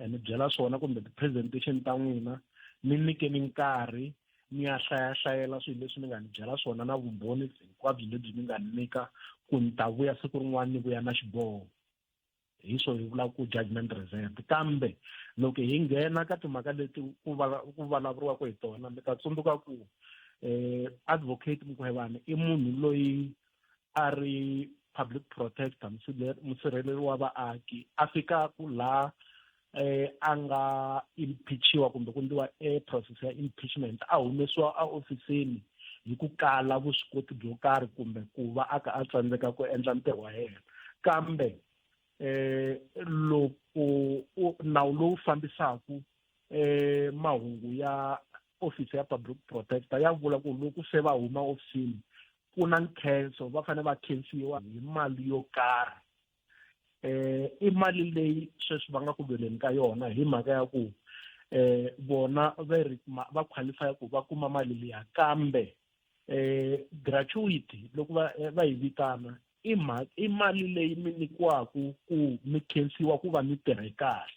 ni byela swona kumbe ti-presentation ta n'wina, ni nyikeni nkarhi ni ya hlayahlayela swilo leswi mi nga ni byela swona na vumbhoni hinkwabyo lebyi mi nga ni nyika, ku ni ta vuya siku rin'wana ni vuya na xiboho. Hi swo hi vula ku judgment reserved. Kambe loko hi nghena ka timhaka leti ku ku vulavuriwaka hi tona, mi ta tsundzuka ku advocate Mkhwebane i munhu loyi a ri public protector, musirheleri wa vaaki, a fikaku laha a nga impeachiwa kumbe ku endliwa e process ya impeachment, a humesiwa a ofisini hi ku kala vuswikoti byo karhi kumbe ku va a ka a tsandzeka ku endla ntirho wa yena. Kambe loko nawu lowu fambisaku mahungu ya office ya public protector ya vula ku loko se va huma ofisini ku na nkhenso, va fanele va khensiwa hi mali yo karhi. I mali leyi sweswi va nga ku lweleni ka yona hi mhaka ya ku Vona va ri va qualify ku va kuma mali liya, kambe gratuity loko va yi vitana i i mali leyi mi nyikiwaku ku mi khensiwa ku va mi tirhe kahle.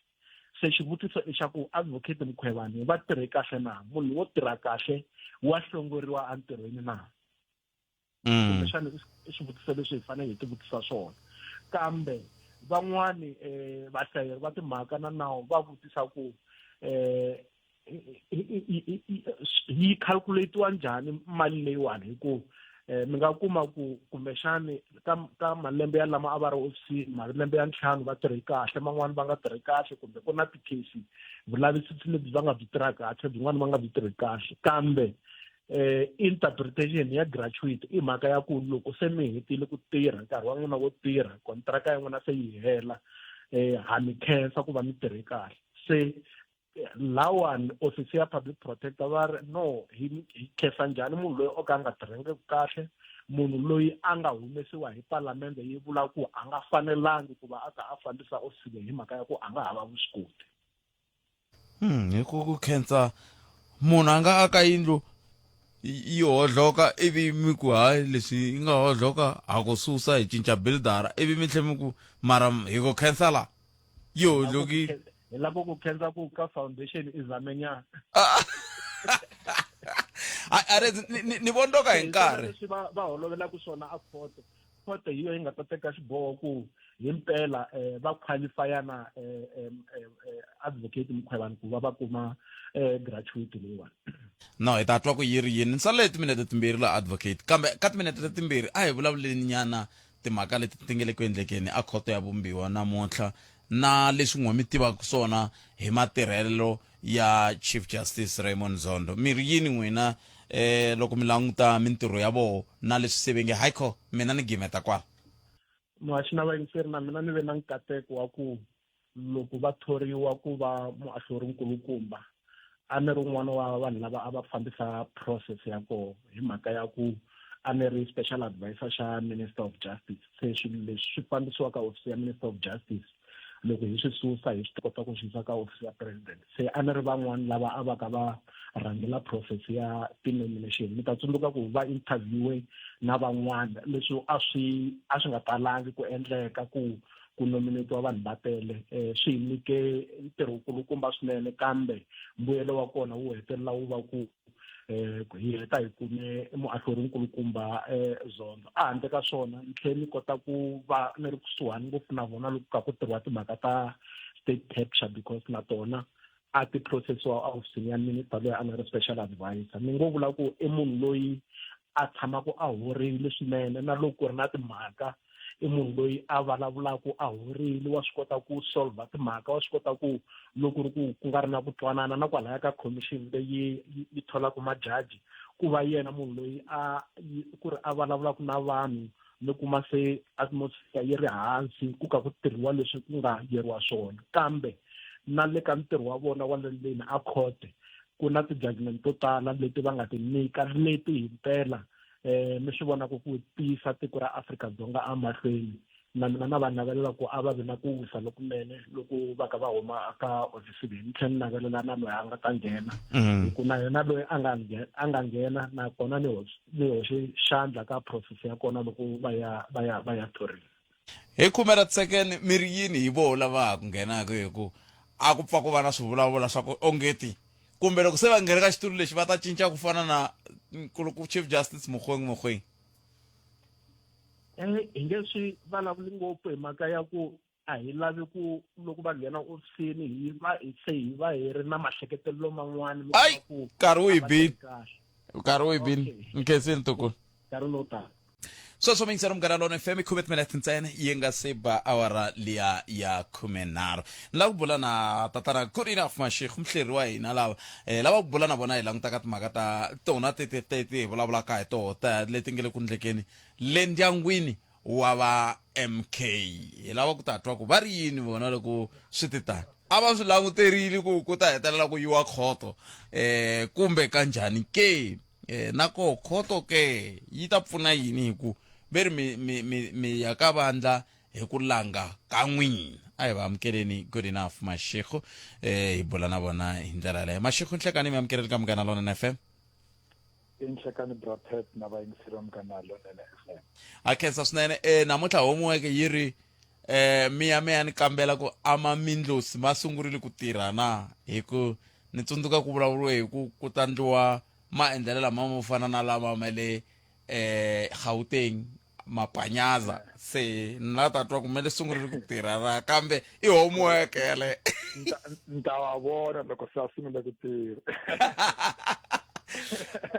Se xivutiso i xa ku Advocate Mkhwebane va tirhe kahle na? Munhu wo tirha kahle wa hlongoriwa entirhweni na? Kumbexana i swivutiso leswi hi fanele hi tivutisa swona. Kambe van'wani vahlayeri va timhaka na nawu va vutisa ku yi calculatiwa njhani mali leyiwani, hi ku mi nga kuma ku kumbexani ka malembe ya lama a va ri ofisini, malembe ya 5 va tirhe kahle, man'wani va nga tirhi kahle, kumbe ku na ti-case vulavisisi lebyi va nga byi tirha kahle, byin'wana va nga byi tirhi kahle. Kambe interpretation ya gratuity i mhaka ya ku loko se mi hetile ku tirha, nkarhi wa n'wina wo tirha, kontraka ya n'wina se yi hela, ha mi khensa ku va mi tirhe kahle. Se lawani ofisi ya public protector va ri no, hi khensa njhani munhu loyi o ka a nga tirhangi kahle, munhu loyi a nga humesiwa hi palamende yi vula ku a nga fanelangi ku va a ka a fambisa ofisi leyi hi mhaka ya ku a nga hava vuswikoti. Hi ku khensa munhu a nga aka yindlu yi hodloka, ivi mi ku hayi, leswi yi nga hodloka ha ku susa hi cinca buildara, ivi mi tlhe mi ku mara hi ku khensa la yi hodlokile. Hi lava ku khensa ku ka foundation i zamenyana. A re ni vondoka hi nkarhi. Leswi va holovelaka swona a khoto, khoto hi yo yi nga ta teka xiboho ku himpela va qualify na Advocate Mkhwebane ku va va kuma gratuity leyiwani. No, hi ta twa ku yi ri yini. Ni salele timinete timbirhi la, Advocate, kambe ka timinete letimbirhi a hi vulavuleni nyana timhaka leti ti nge le ku endlekeni a khoto ya vumbiwa namuntlha, na leswi n'we mi tivaka swona hi matirhelo ya Chief Justice Raymond Zondo. Mi ri yini n'wina loko mi languta mintirho ya voho na leswi se ve nge haikho mina ni gimeta kwala? Muhaxi na vayingiseri, na mina ni ve na nkateko wa ku loko va thoriwa ku va muahluri nkulukumba, a ni ri un'wana wa vanhu lava a va fambisa process ya koho, hi mhaka ya ku a ni ri special advisor xa Minister of Justice. Se swilo leswi swi fambisiwa ka ofisi ya Minister of Justice, loko hi swi susa hi swi kota ku swi yisa ka ofisi ya President. Se a ni ri van'wani lava a va ka va rhangela process ya ti-nomination. Mi ta tsundzuka ku va interviewe na van'wana, leswi a swi nga talangi ku endleka ku ku nominatiwa vanhu va tele. Swi hi nyike ntirho wukulukumba swinene, kambe mbuyelo wa kona wu hetelela wu va ku hi heta hi kume muahluri nkulukumba Zondo. A handle ka swona ni tlhele ni kota ku va ni ri kusuhani ngopfu na vona loko ka ku tirhiwa timhaka ta state capture, because na tona a ti processiwa ofisini ya minister loyi a nga ri special advisor. Ni ngo vula ku i munhu loyi a tshamaka a horile swinene, na loko ku ri na timhaka i munhu loyi a vulavulaka a horile, wa swi kota ku solve timhaka, wa swi kota ku loko ri ku ku nga ri na ku twanana na kwalaya ka commission leyi yi tholaka majaji, ku va yena munhu loyi a ku ri a vulavulaka na vanhu, mi kuma se atmosphere yi ri hansi, ku ka ku tirhiwa leswi ku nga yeriwa swona. Kambe na le ka ntirho wa vona wa le ndzeni a court, ku na ti-judgment to tala leti va nga ti nyika, leti himpela mi swi vonaka ku tiyisa tiko ra Afrika-Dzonga emahlweni. Na mina na va navelela ku a va vi na ku wisa lokunene loko va ka va huma ka ofisi leyi. Ni tlhela ni navelela na loyi a nga ta nghena, hi ku na yena loyi a nga nghena nakona ni hoxe xandla ka process ya kona loko va ya va ya va ya thoriwa. Hi khume ra tisekene, mi ri yini hi voho lava ha ku nghenaka? Hi ku a ku pfa ku va na swivulavula swa ku ongeti kumbe loko se va nghene ka xitulu lexi va ta cinca ku fana na nkuluku Chief Justice Mogoeng Mogoeng? Hi nge swi vulavuli ngopfu hi mhaka ya ku a hi lavi ku loko va nghena ofisini hi va se hi va hi ri na mahleketelelo man'wana. Ai, nkarhi wu hi bini, nkarhi wu hi bini. Nkhensini ntukulu. Nkarhi lowu tala. Sweswo mingiselo Munghana Lona FM, khume timinete ntsena yi nga se ba awara liya ya 13. Ni lava ku bula na tatana Good Enough Mashego, muhleri wa hina. Lava lava ku bula na vona hi langutaka timhaka ta tona teti teti hi vulavulaka hi toho ta leti nge le ku ndlekeni le ndyangwini wa va MK. Hi lava ku ta twa ku va ri yini vona loko swi ti tani, a va swi languterile ku ku ta hetelela ku yiwa khoto kumbe kanjhani ke? Na koho khoto ke yi ta pfuna yini, hi ku ve ri mi mi mi mi ya ka vandla hi ku langa ka n'wina? A hi va amukeleni Good Enough Mashego, hi bula na vona hi ndlela yaleyo. Mashego, nhlekani mi amukeleni ka Munghana Lonene FM. I nhlekani Bra Pat na vayingiseri va Munghana Lonene FM. Ha khensa swinene. Namuntlha homework yi ri mi ya mi ya ni kambela ku ama mindlosi ma sungurile ku tirha na, hi ku ni tsundzuka ku vulavuriwe hi ku ku ta ndliwa maendlelo lama mo fana na lama ma le Gauteng, mapanyaza. Se ni la ta twa ku me le sungurile ku tirha na, kambe i homework yale. Ni ta va vona loko se a sungule ku tirha.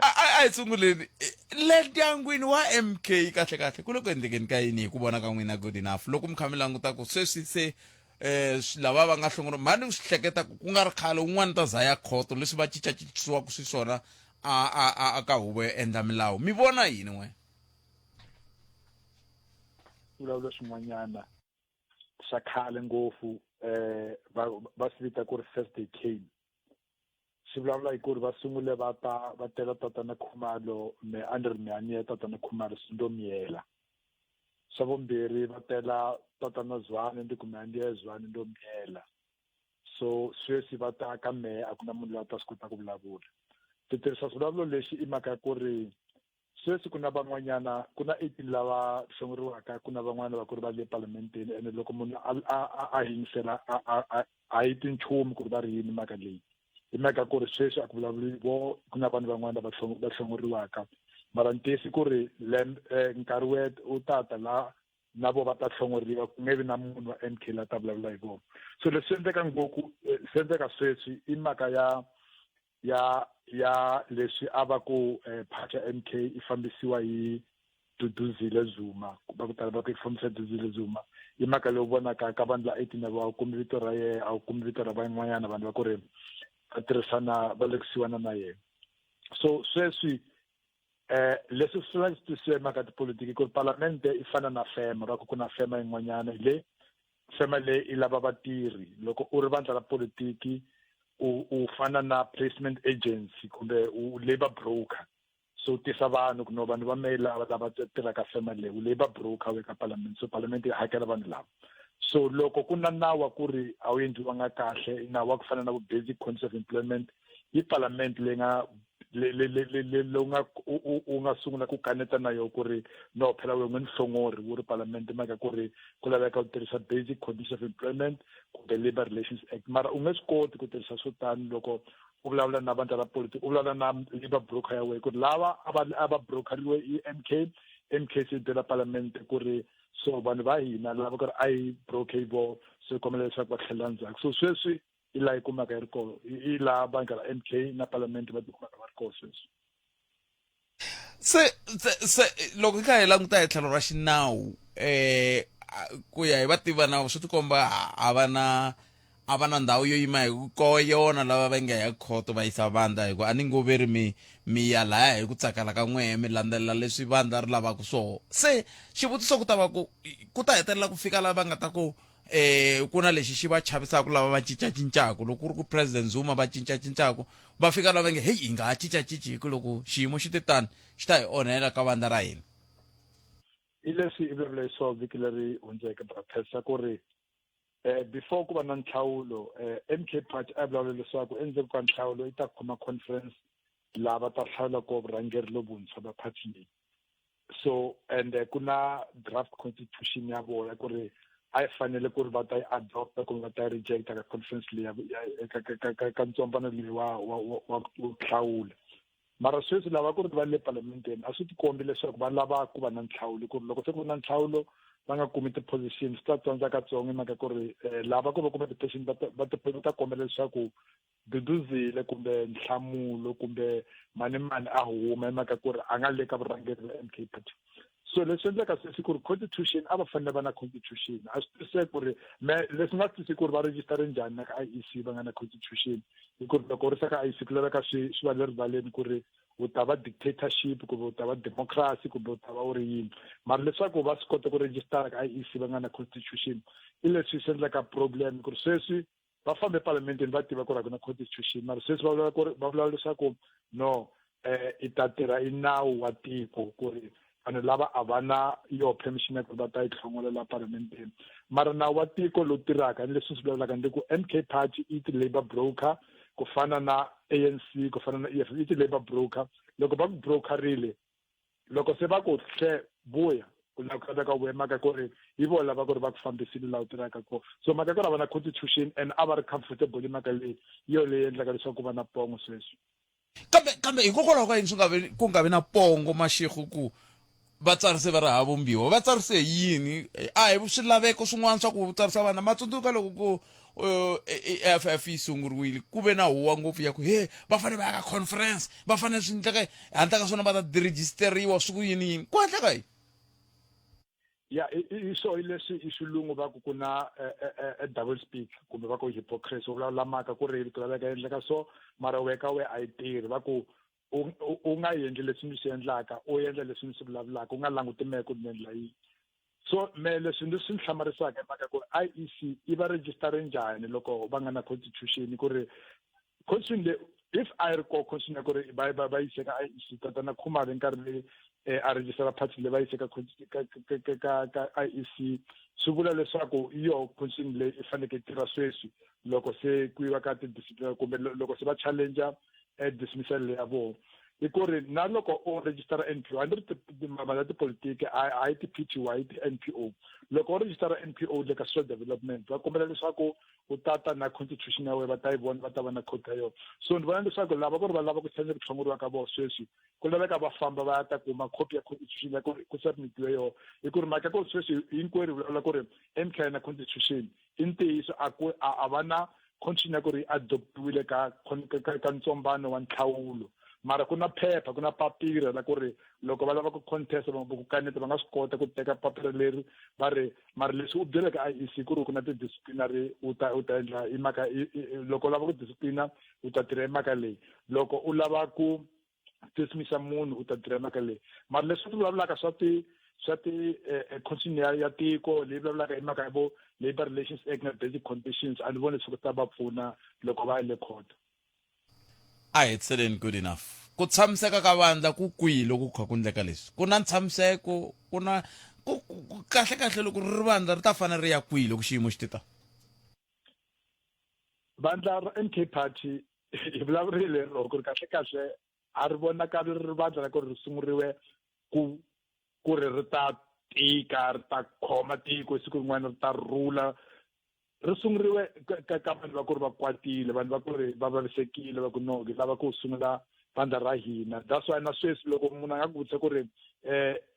A hi sunguleni le ndyangwini wa MK. Kahle kahle ku le ku endlekeni ka yini hi ku vona ka n'wina, Good Enough, loko mi kha mi languta ku sweswi se lava va nga hlongoriwa mhani swi hleketa ku ku nga ri khale un'wana ta za ya khoto leswi va cincacincisiwaka swiswona a ka huvo yo endla milawu, mi vona yini n'we? Vulavula swin'wanyana swa khale ngopfu, va swi vita ku ri first they came. Swi vulavula hi ku ri va sungule va ta va tela Tatana Khumalo, me a ni ri me a ni ya Tatana Khumalo swi ndo miyela. Swa vumbirhi va tela Tatana Zwane, ndi ku me a ndi ya Zwane ndo miyela. So sweswi va ta ka mehe, a ku na munhu loyi a ta swi kota ku vulavula. Ti tirhisa swivulavulelo lexi i mhaka ya ku ri sweswi ku na van'wanyana, ku na 18 lava hlongoriwaka, ku na van'wana va ku ri va le palamenteni, ene loko munhu a yingisela a yi twi nchumu ku ri va ri yini mhaka leyi. I mhaka ku ri sweswi a ku vulavuli vo, ku na vanhu van'wana lava va hlongoriwaka, mara ntiyiso ku ri nkarhi wu ta ta la na vo va ta hlongoriwa, ku nge vi na munhu wa MK la ta vulavula hi vona. So leswi endleka ngopfu, swi endleka sweswi i mhaka ya leswi a va ku party ya MK i fambisiwa hi Duduzile Zuma, va ku tala va ku i fambisa Duduzile Zuma. I mhaka leyi vonaka ka vanhu la 18 a va kumi vito ra yena, a wu kumi vito ra van'wanyana vanhu va ku ri va tirhisana, va le kusuhana na yena. So sweswi leswi swi swi twisiwa hi mhaka tipolitiki ku ri palamente i fana na fema, va ku ku na fema yin'wanyana le fema leyi i lava vatirhi. Loko u ri vandla ra politiki u fana na placement agency kumbe u labor broker, so u tisa vanhu ku no vanhu va mehe lava lava tirhaka fema leyi, u labor broker we ka palamente, so palamente yi hakela vanhu lava. So loko ku na nawu wa ku ri a wu endliwanga kahle, nawu wa ku fana na vu basic conditions of employment, i palamente leyi nga le le le le le lowu nga u nga sungula ku kaneta na yo ku ri no phela we n'we ni hlongori wu ri palamente, mhaka ku ri ku laveka ku tirhisa basic conditions of employment kumbe Labour Relations Act. Mara u nge swi koti ku tirhisa swo tani loko u vulavula na vandla ra politiki, u vulavula na labor broker ya wena ku ri lava a va brokeriwe i MK, MK se byela palamente ku ri so vanhu va hina lava ku ri a yi broker vo, so yi kombela leswaku va tlhelela ndzhaku. So sweswi i laha yi kumaka yi ri kona, i laha vandla ra MK na palamente va tikumaka va ri kona sweswi. Se loko hi kha hi languta hi tlhelo ra xinawu, ku ya hi vativi va nawu, swi tikomba a va na ndhawu yo yima hi ko yona lava va nga ya khoto va yisa vandla, hi ku a ni ngo ve ri mi ya laya hi ku tsakela ka n'wehe, mi landzelela leswi vandla ri lavaka swoho. Se xivutiso ku ta va ku ku ta hetelela ku fika lava nga ta ku ku na lexi xi va chavisaka lava va cincacincaku, loko ku ri ku President Zuma va cincacincaku, va fika lava nge heyi hi nga ha cincacinci hi ku loko xiyimo xi te tani xi ta hi onhela ka vandla ra hina. I leswi i vulavula hi swona vhiki leri hundzeke, Bra Pesa, ku ri before ku va na nhlawulo, MK Party a vulavula leswaku endzhaku ka nhlawulo yi ta khoma conference laha va ta hlawula koho vurhangeri lovuntshwa va party leyi. So and ku na draft constitution ya vona ku ri a yi fanele ku ri va ta yi adopta kumbe va ta yi rejecta ka conference leyi ka ntsombano leyi wa ku hlawula. Mara sweswi lava ku ri va le palamenteni a swi tikombi leswaku va lava ku va na nhlawulo, ku ri loko se ku va na nhlawulo va nga kumi ti-position swi ta tsandza katsongo, hi mhaka ku ri lava ku va kuma ti-position va ta kombela leswaku Duduzile kumbe Nhlamulo kumbe mani mani a huma, hi mhaka ku ri a nga le ka vurhangeri bya MK Party. So leswi endleka sweswi ku ri constitution a va fanele va na constitution, a swi twisiseki ku ri me leswi nga swi twisisi ku ri va register njhani na ka IEC va nga na constitution, hi ku ri loko u ri ka IEC ku laveka swi va le rivaleni ku ri u ta va dictatorship kumbe u ta va democracy kumbe u ta va u ri yini. Mara leswaku va swi kota ku register ka IEC va nga na constitution i leswi swi endlaka problem, ku ri sweswi va fambe epalamenteni va tiva ku ri a ku na constitution, mara sweswi va vulavula ku ri va vulavula leswaku no i ta tirha i nawu wa tiko ku ri Vanhu lava a va na yo permission ya ku va ta yi hlongola la paramenteni. Mara nawu wa tiko lowu tirhaka ni leswi swi vulavulaka ndi ku MK Party i ti-labour broker ku fana na ANC, ku fana na EFF, i ti-labour broker. Loko va ku brokerile, loko se va ku hle vuya, ku la ku ka vuya, mhaka ku ri hi vona lava ku ri va ku fambisile laha u tirhaka kona. So mhaka ku ri a va na constitution and a va ri comfortable hi mhaka leyi, hi yona leyi endlaka leswaku ku va na pongo sweswi. Kambe kambe hikokwalaho ka yini swi nga vi ku nga vi na pongo Mashego ku va tsarise va ri hava vumbiwa? Va tsarise hi yini? A hi swilaveko swin'wana swa ku tsarisa vana. Ma tsundzuka loko ku EFF yi sunguriwile, ku ve na huwa ngopfu ya ku he va fanele va ya ka conference, va fanele swi endleka handle ka swona va ta direjisteriwa swi ku yini yini. Ku endleka yini? Ya, i swo hi leswi i xilungu va ku ku na double speak kumbe va ku hypocrisy. U vulavula mhaka ku ri ku laveka endleka so, mara we ka we a yi tirhi. Va ku u nga endli leswi ni swi endlaka, u endla leswi ni swi vulavulaka, u nga languti mehe ku ni endla yini. So me leswi ndzi swi ni hlamarisaka hi mhaka ku ri IEC i va register njhani loko va nga na constitution, ku ri constitution leyi if a yi ri koho constitution ya ku ri va va va yise ka IEC. Tatana Khumalo nkarhi leyi a register party leyi va yise ka ka ka ka IEC, swi vula leswaku yo constitution leyi i fanekele tirha sweswi loko se ku yiwa ka ti-disciplinary kumbe loko se va challenger dismissal leyi ya vona. I ku ri na loko u register NPO, a ni ri timhaka ta tipolitiki a yi ti-PTY, yi ti-NPO. Loko u register NPO le ka social development, va kombela leswaku u tata na constitution ya wena, va ta yi vona, va ta va na code ya yona. So ni vona leswaku lava ku ri va lava ku challenge ku hlongoriwa ka vona sweswi, ku laveka va famba va ya ta kuma copy ya constitution ya ku ri ku submitiwe yona. Hi ku ri mhaka ku sweswi hinkwerhu hi vulavula ku ri MK na constitution, i ntiyiso a ku a va na constitution ya ku ri yi adoptiwile ka ka ntsombano wa ntlhawulo, mara ku na phepha, ku na papila la ku ri loko va lava ku contest ku kaneta, va nga swi kota ku teka papila leri va ri. Mara leswi u byeleke IEC ku ri ku na ti-disciplinary, u ta u ta endla hi mhaka loko u lava ku disciplina, u ta tirha hi mhaka leyi, loko u lava ku dismissa munhu, u ta tirha hi mhaka leyi. Mara leswi swi vulavulaka swa ti constitution ya tiko leyi vulavulaka hi mhaka ya vo Labour Relations Act na basic conditions, a ni voni leswaku ta va pfuna loko va ya le court. A hetiseleni, good enough. Ku tshamiseka ka vandla ku kwihi loko ku kha ku ndleka leswi? Ku na ntshamiseko, ku na ku kahle kahle loko ri ri vandla ri ta fanele ri ya kwihi loko xiyimo xi tita? Vandla ra MK Party, hi vulavurile ro ku ri kahle kahle a ri vonakali ri ri vandla ra ku ri sunguriwe ku ri ri ta tika, ri ta khoma tiko siku rin'wana, ri ta rhula. Ri sunguriwe ka vanhu va ku ri va kwatile, vanhu va ku ri va vavisekile, va ku no, hi lava ku sungula vandla ra hina. That's why na sweswi loko munhu a nga ku vutisa ku ri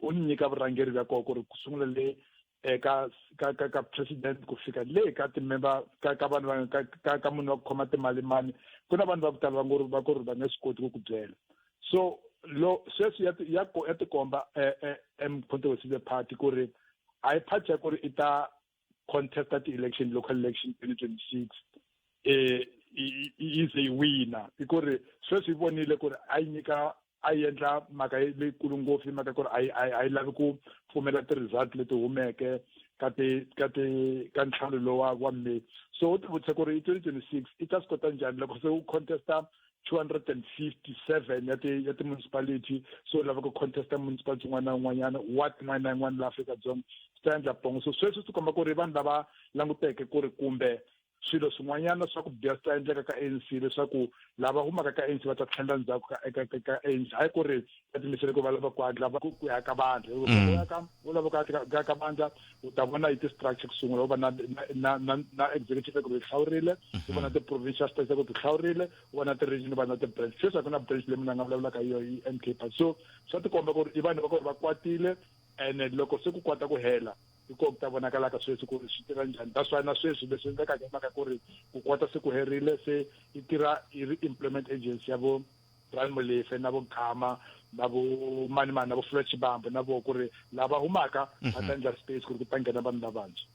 u ni nyika vurhangeri bya kona ku ri ku sungula le ka ka ka ka president ku fika le ka ti-member ka ka vanhu va ka ka ka munhu wa ku khoma timali mani, ku na vanhu va ku tala va ngo ri va ku ri va nge swi koti ku ku byela. So lo sweswi ya ya ya tikomba Umkhonto weSizwe Party ku ri a yi party ya ku ri i ta contesta ti-election, local election 2026, yi ze yi wina. I ku ri sweswi yi vonile ku ri a yi nyika a yi endla mhaka leyikulu ngopfu hi mhaka ku ri a yi lavi ku pfumela ti-result leti humeke ka ti ka ti ka ntlhanu lowa wa May. So u ti vutisa ku ri hi 2026 i ta swi kota njhani loko se u contesta 257 ya ti-municipality. So u lava ku contesta municipality yin'wana na yin'wanyana, ward yin'wana na yin'wana laha Afrika-Dzonga, swi ta endla pongo. So sweswi swi komba ku ri vanhu lava languteke ku ri kumbe swilo swin'wanyana swa ku biha swi ta endleka ka ANC, leswaku lava humaka ka ANC va ta tlhelela ndzhaku ka ANC. Hayi ku ri va tiyimisele ku va lava ku hatla ku ya ka vandla. U ya ka u lava ku ya ka vandla, u ta vona hi ti-structure ku sungula, u va na executive ku ti hlawurile, u va na ti-provincial structure ku ti hlawurile, u va na ti-region, u va na ti-branch. Sweswi a ku na branch leyi munhu a nga vulavulaka hi yona hi MK Party. So swa tikomba ku ri i vanhu va ku ri va kwatile, ene loko se ku kwata ku hela, hi kona ku ta vonakalaka sweswi ku ri swi tirha njhani. That's why na sweswi leswi endlekaka hi mhaka ku ri ku kwata se ku herile, se yi tirha yi ri employment agency ya vo Brian Molefe na vo Khama na vo mani mani na vo Floyd Shivambu na vo, ku ri lava humaka va ta endla space ku ri ku ta nghena vanhu lavantshwa.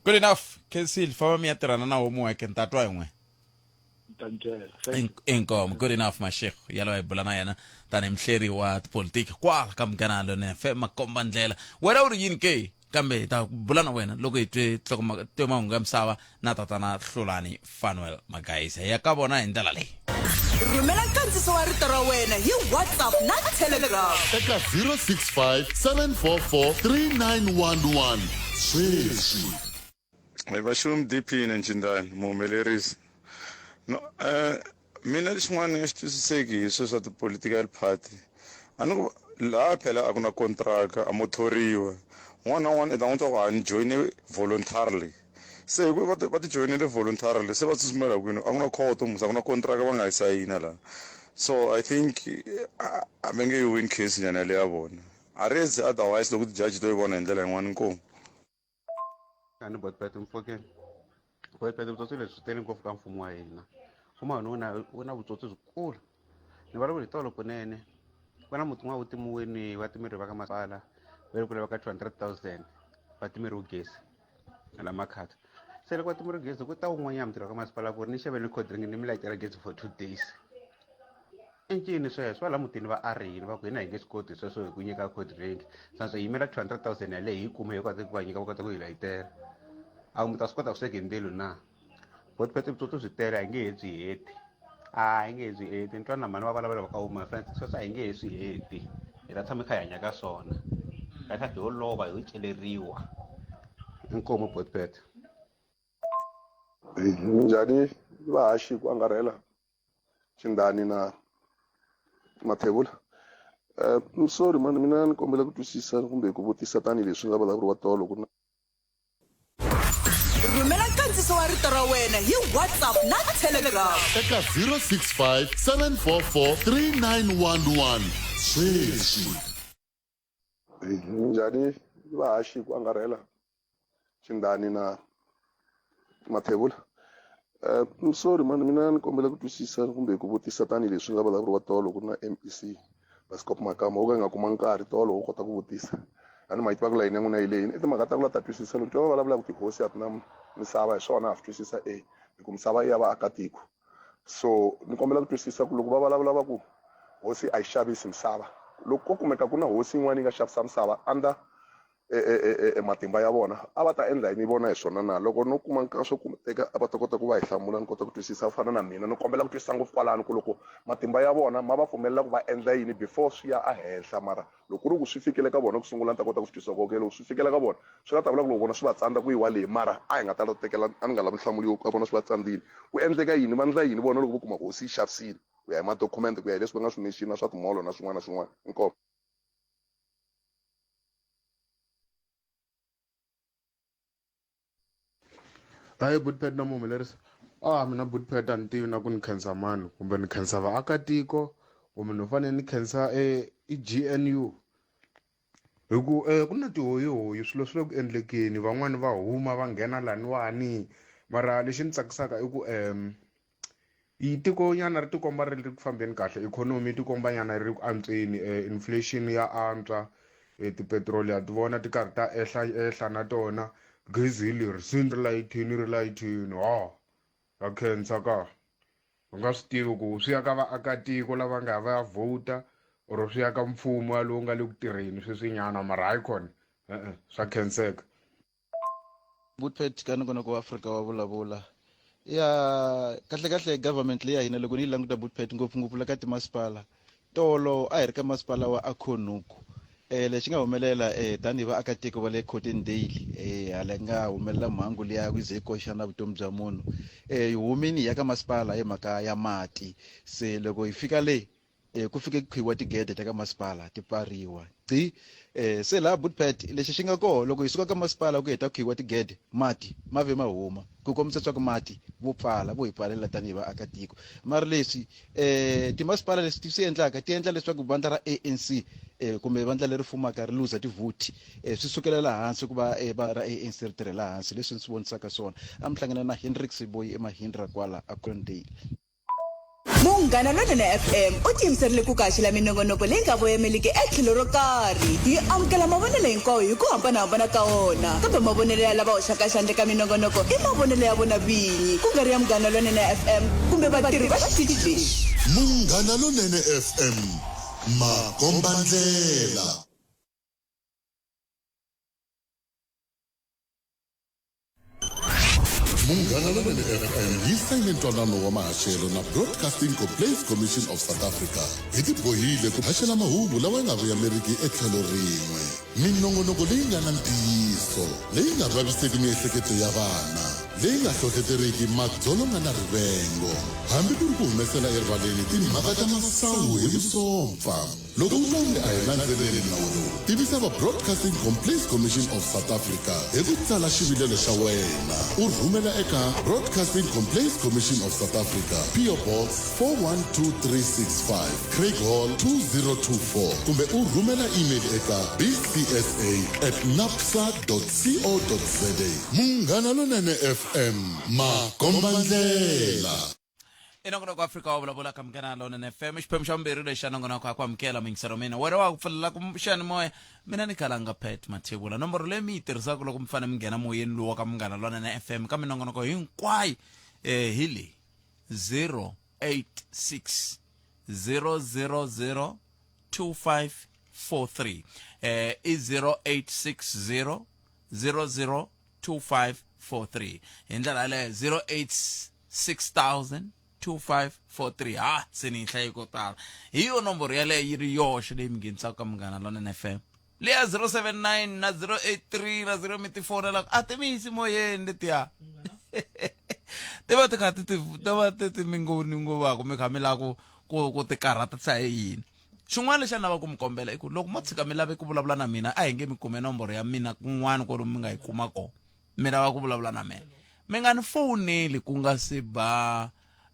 Good enough, Kensil, famba mi ya tirhana na homework, ni ta twa hi n'we. Ta ni byela. Inkomu. Good enough Mashego, yaloye hi bula na yena tanihi muhleri wa tipolitiki kwala ka Munghana Lonene FM, makomba ndlela. Wena u ri yini ke? Kambe hi ta bula na wena loko hi twe twe mahungu ya misava na tatana Hlulani Fanuel Magaisa. Hi ya ka vona hi ndlela leyi. Rhumela nkandziso wa rito ra wena hi WhatsApp na Telegram. Eka 065 744 3911 sweswi. Hi vaxumi DP na Ncindani muhumelerisi no eh mina lexin'wana ni nga xi twisiseki hi sweswo swa ti-political party a ni ku laha phela a ku na contract a mo thoriwa un'wana na un'wana i ta n'wi twa ku a ni joyine voluntarily se hi ku va ti va ti joyinile voluntarily se va tsutsumela kwini a ku na khoto musa a ku na contract va nga yi sayina laha so i think a va nge yi win case nyana yaleyo ya vona a ri ezi otherwise loko ti-judge to yi vona hi ndlela yin'wana inkomu Ani Botpet Mfokeng. Botpet vutsotsi lebyi swi tele ngopfu ka mfumo wa hina. Mfumo wa hina wu na wu na vutsotsi byikulu. Ni vulavula hi tolo kunene. Ku na muti wun'wana wu timiwini va timeriwe va ka masipala va le ku lava ka 200,000 va timeriwe gezi hala Makhado. Se loko va timeriwe gezi ku ta wun'wanyana mutirhi wa ka masipala ku ri ni xaveni cold drink ni mi layitela gezi for 2 days. I ncini sweswo va la mutini va arile va ku hina hi nge swi koti sweswo hi ku nyika cold drink sanso hi yimela 200,000 yaleyo hi yi kume hi kota ku va nyika va kota ku yi layitela a wu mi ta swi kota ku sweka hi ndzilo na botpet vutsotsi byi tele a hi nge he byi heti a hi nge he byi heti ni twa na mhani va vulavula va ka home friends sweswo a hi nge he swi heti hi ta tshama hi kha hi hanya ka swona kahle kahle ho lova ho celeriwa inkomu botpet Minjhani vahaxi ku angarhela Xindani na Mathebula. I'm sorry mani mina ni kombela ku twisisa kumbe ku vutisa tanihileswi nga vulavuriwa tolo ku na Rhumela nkandziso wa rito ra wena hi WhatsApp na Telegram. Eka 065 744 3911 sweswi. Minjhani vahaxi ku angarhela Xindani na Mathebula. I'm sorry mani mina ni kombela ku twisisa kumbe ku vutisa tanihileswi nga vulavuriwa tolo ku ri na M_E_C Bascop Makama wo ka yi nga kumanga nkarhi tolo wo kota ku vutisa a ni ma yi tiva ku layeni ya n'wina yi lehini i timhaka ta ku la ta twisisa loko twa va vulavula ku tihosi a ti na misava hi swona ha swi twisisa e hi ku misava i ya vaakatiko so ni kombela ku twisisa ku loko va vulavula va ku hosi a yi xavisi misava loko ko kumeka ku na hosi yin'wana yi nga xavisa misava under e, e, e, e matimba ya vona a va ta endla yini vona hi swona na loko no kuma nkarhi swo teka a va ta kota ku va hi hlamula ni kota ku twisisa ku fana na mina ni kombela ku twisisa ngopfu kwalano ku loko matimba ya vona ma va pfumelela ku va endla yini before swi ya ehenhla mara loko ku ri ku swi fikile ka vona ku sungula ni ta kota ku swi twisisa ku okay loko swi fikela ka vona swi nga ta vula ku loko vona swi va tsandza ku yiwa leyi mara a hi nga ta la tekela a ni nga lavi nhlamulo yo ka vona swi va tsandzile ku endleka yini va endla yini vona loko vo kuma ku hosi yi xavisile ku ya hi madocument ku ya hi leswi va nga swi mention swa timolo na swin'wana na swin'wana inkomu. Hayi Bootpad na muhumelerisi a mina Bootpad a ni tivi na ku ni khensa mani kumbe ni khensa vaakatiko kumbe ni fanele ni khensa e i G_N_U hi ku ku na tihoyihoyi swilo swi le ku endlekeni van'wani va huma va nghena laniwani mara lexi ni tsakisaka i ku yi tiko nyana ri tikomba ri ri ku fambeni kahle ikhonomi yi tikomba nyana ri ri ku antsweni inflation ya antswa tipetiroli ha ti vona ti karhi ta ehla ehla na tona gezi hi leri se ni ri layithini ri layithini ha ha khensa ka u nga swi tivi ku swi ya ka vaakatiko lava nga ya va ya vote or swi ya ka mfumo lowu nga le ku tirheni sweswinyana mara hayi khona e-e swa khenseka. Bootpet ka nongonoko wa Afrika wa vulavula ya kahle kahle government leyi ya hina loko ni yi languta Bootpet ngopfungopfu la ka timasipala tolo a hi ri ka masipala wa Akhonuku eh lexi nga humelela eh tanihi vaakatiko va le Cottondale eh hala nga humelela mhangu liya ku ze yi koxa na vutomi bya munhu eh hi humini hi ya ka masipala hi mhaka ya mati se loko hi fika le eh, ku fike ku khiyiwa tigede ta ka masipala ti pfariwa gci eh, se laha Bootpad lexi xi nga koho loko hi suka ka masipala ku heta ku khiyiwa tigede mati ma ve ma huma ku kombisa leswaku mati vo pfala vo hi pfalela tanihi vaakatiko mara leswi eh, timasipala leswi ti swi endlaka ti endla leswaku vandla ra ANC eh, kumbe vandla leri fumaka ri luza tivhoti eh, swi sukela laha hansi ku va eh, va ra ANC ri tirhela hansi leswi ndzi swi vonisaka swona a mi hlangana na Hendrik Siboyi eMahindra kwala Akrondale. Munghana Lonene FM u tiyimiserile ku ku haxela minongonoko leyi nga voyameliki etlhelo ro karhi. Hi amukela mavonelo hinkwawo hi ku hambana-hambana ka wona, kambe mavonelo ya lava hoxaka xandla eka minongonoko i mavonelo ya vona vinyi, ku nga ri ya Munghana Lonene FM kumbe vatirhi va xitichi lexi. Munghana Lonene FM, makombandlela. Munghana Lonene FM yi sayine ntwanano wa mahaxelo na Broadcasting Complaints Commission of South Africa. Hi tibohile ku haxela mahungu lawa ya nga vuyameriki etlhelo rin'we. Minongonoko leyi nga na ntiyiso, leyi nga vaviseki miehleketo ya vana, leyi nga hlohleteriki madzolonga na rivengo, hambi ku ri ku humesela erivaleni timhaka ta masangu hi vusompfa. Loko u twa onge a hi landzeleli nawu lowu, tivisa va Broadcasting Complaints Commission of South Africa hi ku tsala xivilelo xa wena u rhumela eka Broadcasting Complaints Commission of South Africa, PO Box 412365, Craighall 2024, kumbe u rhumela email eka bcsa at napsa co za. Munghana Lonene FM, makombandlela. I nongonoko wa Afrika wa vulavula ka Munghana Lonene FM, xiphemu xa vumbirhi lexi xa nongonoko a ku amukela mingisero mina wena wa ku pfulela ku xiyanimoya mina ni kalanga Pat Mathebula. Nomboro leyi mi yi tirhisaka loko mi fanele mi nghena moyeni lowu wa ka Munghana Lonene FM ka minongonoko hinkwayo hi leyi 086 000 2543 i 0860 00 2543 hi ndlela yaleyo 086 2543 ha se ni yi hlaye ko tala hi yo nomboro yaleyo yi ri yoxe leyi mi nghenisaka ka Munghana Lonene FM leya 079 na 083 na 0 mi ti fonelaka a ti mi yisi moyeni letiya ti va ti kha ti ti va ti ti mi ngo ni ngo va ku mi kha mi lava ku ku ku ti karhatisa hi yini Xin'wana lexi a ni lava ku mi kombela i ku loko mo tshika mi lave ku vulavula na mina, a hi nge mi kume nomboro ya mina kun'wana kwalomu mi nga yi kuma kona, mi lava ku vulavula na mina, mi nga ni fowuneli ku nga si ba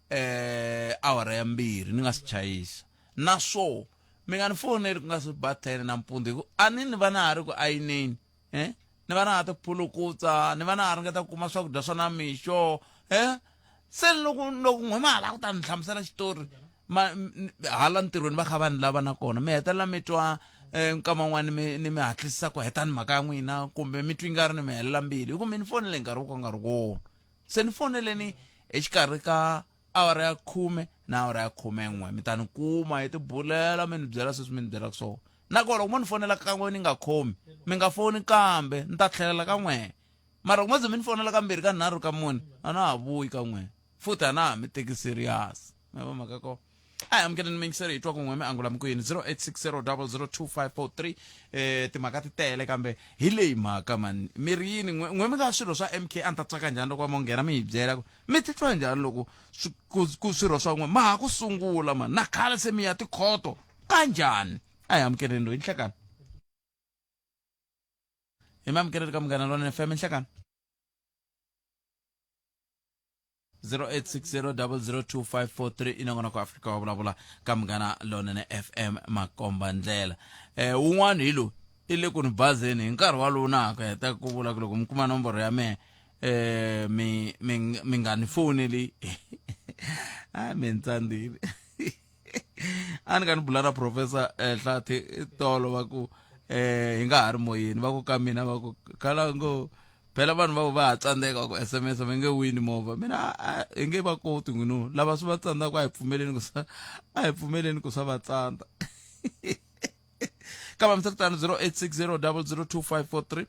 eh awara ya mbirhi ni nga si chayisa. Naswo mi nga ni fowuneli ku nga si ba 10 nampundzu hi ku a ni ni va na ha ri ku ayineni. Eh ni va na ha tiphulukutsa, ni va na ha ringeta ku kuma swakudya swa namixo. Eh se loko loko n'we ma ha lava ku ta ni hlamusela xitori ma hala ntirhweni va kha va ni lava na kona mi hetelela mi twa um nkama wun'wani mi ni mi hatlisisa ku hetani mhaka ya n'wina kumbe mi twi nga ri ni mi helela mbilu hi ku mi ni fonele nkarhi wo ka nga ri wona se ni foneleni exikarhi ka awara ya khume na awara ya khumen'we mi ta ni kuma hi tibulela mi ni byela sweswi mi ni byelaka swona nakona loko mo ni fonela kan'we ni nga khomi mi nga foni kambe ni ta tlhelela ka n'we mara loko mo ze mi ni fonela kambirhi ka nharhu ka mune a na ha vuyi ka n'we futhi a na ha mi teki serious ma va mhaka kona a hi amukeleni miyingiseri hi twa ku n'we mi angula mi ku yini 0860002543 eh timhaka ti tele kambe hi leyi mhaka mani mi ri yini n'we n'we mi nga swirho swa MK a ni ta tsaka njhani loko va mo nghena mi hi byela ku mi titwa njhani loko ku swirho swa n'we ma ha ku sungula mani na khale se mi ya tikhoto kanjhani a hi amukeleni loyi nhlekani hi mi amukeleni ka Munghana Lonene FM nhlekani 0860002543 i nongonoko Afrika wa vulavula ka Munghana Lonene FM makomba ndlela wun'wana hi lowu i le ku ni bazeni hi nkarhi walowu na ha ku heta ku vula ku loko mi kuma nomboro ya mehe mi mi mi nga ni foneli a mi ni tsandzile a ni ka ni bula na professor Hlathi tolo va ku hi nga ha ri moyeni va ku ka mina va ku khala ngo phela vanhu va va ha tsandzeka ku SMS va nge wini movha mina hi nge va koti n'wino lava swi va tsandzaka a hi pfumeleni ku swa a hi pfumeleni ku swa va tsandza ka vamisakutano 0860002543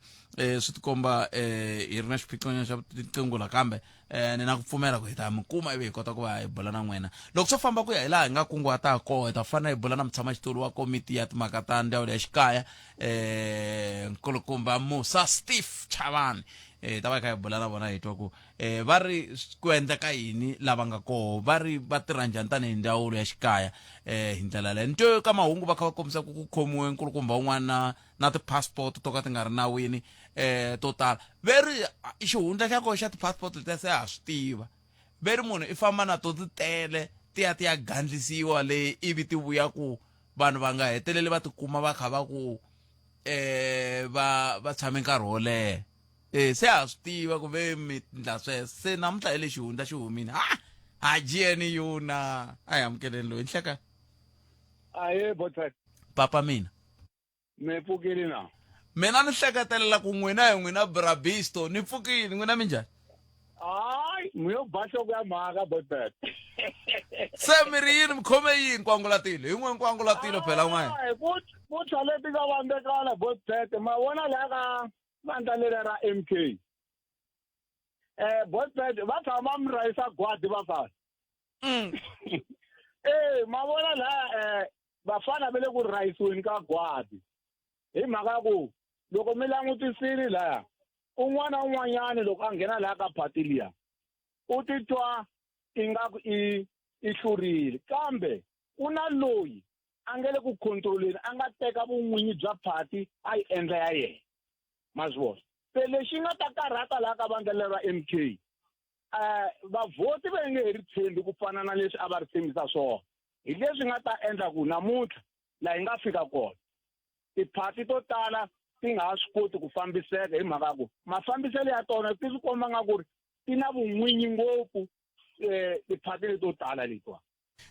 swi tikomba hi ri na xiphiqonyana xa tinqingho la kambe ni na ku pfumela ku hi ta mi kuma ivi hi kota ku va hi bula na n'wina loko swo famba ku ya hi laha hi nga kunguhata koho hi ta fanele hi bula na mutshamaxitulu wa komiti ya timhaka ta ndzawulo ya xikaya nkulukumba Musa Steve Chavani hi ta va hi kha hi bula na vona hi twa ku va ri ku endleka yini lava nga koho va ri va tirha njhani tanihi ndzawulo ya xikaya hi ndlela yaleyo ni twe ka mahungu va kha va kombisa ku ku khomiwe nkulukumba un'wana na na ti-passport to ka ti nga ri nawini to tala ve ri xihundla xa koho xa ti-passport letiya se ha swi tiva ve ri munhu i famba na to ti tele ti ya ti ya gandlisiwa le ivi ti vuya ku vanhu va nga heteleli va tikuma va kha va ku va va tshame nkarhi wo leha se ha swi tiva ku ve mi ndla sweswo se namuntlha hi le xihundla xi humile ha ha GNU na a hi amukeleni loyi nhleka aye botsek papa mina mi pfukile na mina ni hleketelela ku n'wina hi n'wina brabisto ni pfukile n'wina minjhani hayi mi yo ba nhloko ya mhaka botsek se mi ri yini mi khome yini nkwangulatilo hi n'we nkwangulatilo phela n'wana ku ku tlhale ti ka vambekana botsek ma vona laha ka vandla leri ra MK. Eh Botbet va tshama mi rhayisa gwadi vafana. Eh ma vona la eh vafana va le ku rhayisiweni ka gwadi. Hi mhaka ya ku loko mi langutisile laya un'wana na un'wanyana loko a nghena laha ka phati liya u titwa ingaku i i hlurile kambe ku na loyi a nga le ku controleni a nga teka vun'winyi bya phati a yi endla ya yena ma swi vona se lexi nga ta karhata laha ka vandla lera M_K um vavhoti va nge he ri tshembi ku fana na leswi a va ri tshembisa swona hi leswi nga ta endla ku namuntlha laha hi nga fika kona tiphati to tala ti nga ha swi koti ku fambiseka hi mhaka ya ku mafambiselo ya tona ti swi komba nga ku ri ti na vun'winyi ngopfu um tiphati leto tala letiwa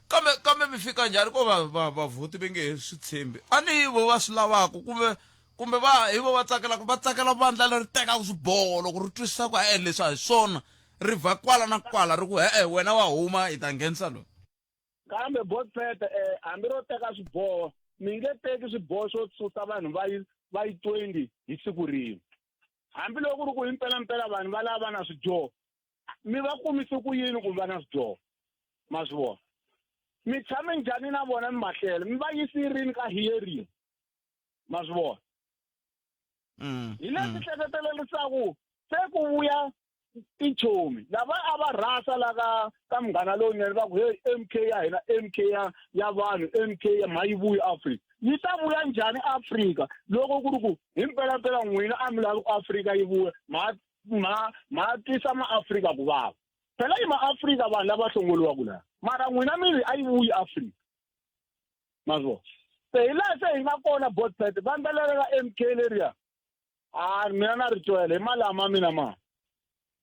kambe kambe mi fika njhani ko va va vavhoti va nge he swi tshembi a ni vo va swi lavaka kumbe kumbe va hi vo va tsakelaka va tsakela vandla leri tekaka swiboho loko ri twisisa ku e leswi a hi swona ri vha kwala na kwala ri ku e-e wena wa huma hi ta nghenisa loyi kambe botpet um eh, hambi ro teka swiboho mi nge teki swiboho swo susa vanhu va yi va yi 20 hi siku rin'we hambiloko ku ri ku himpelampela vanhu va lava na swidyoho mi va kumise ku yini ku va na swidyoho ma swi vona mi tshame njhani na vona mi mahlela mi va yisi rini ka hearing ma swi vona mm, hi leswi mm. hleketelelisaka se ku vuya tichomi lava a va rhasa la ka ka munghana lowunene va ku hey MK ya hina MK ya ya vanhu MK ya mha yi vuyi Afrika yi ta vuya njhani Afrika loko ku ri ku hi mpelampela n'wina a mi lavi ku Afrika yi vuya mha ma ma twisa maafrika ku vava phela i maafrika vanhu lava hlongoliwaka laha mara n'wina mi ri a yi vuyi afrika ma swi vona se hi laha se hi nga kona botpet vandla lero ra m k leriya a mina na ri twele hi malama mina ma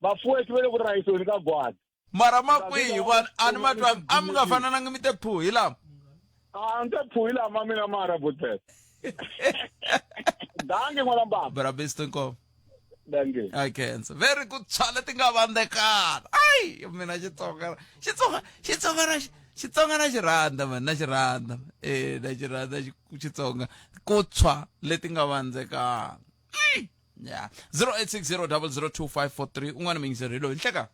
vafuweki va le ku rhayisweni ka gwadi mara ma kwihi vanhu a ni ma twanga a mi nga fanelanga mi te phu hi lama a ni te phu hi lama mina mara botpet dange n'wana mbaba bra Nkomo dange I can't very good tshwala ti nga vandekana ai mina xitsonga xitsonga xitsonga na xitsonga na xi rhandza man na xi rhandza eh na xi rhandza xitsonga ku tshwa leti nga vandzekana ya 0860002543 un'wana muyingiseri hi loyi nhleka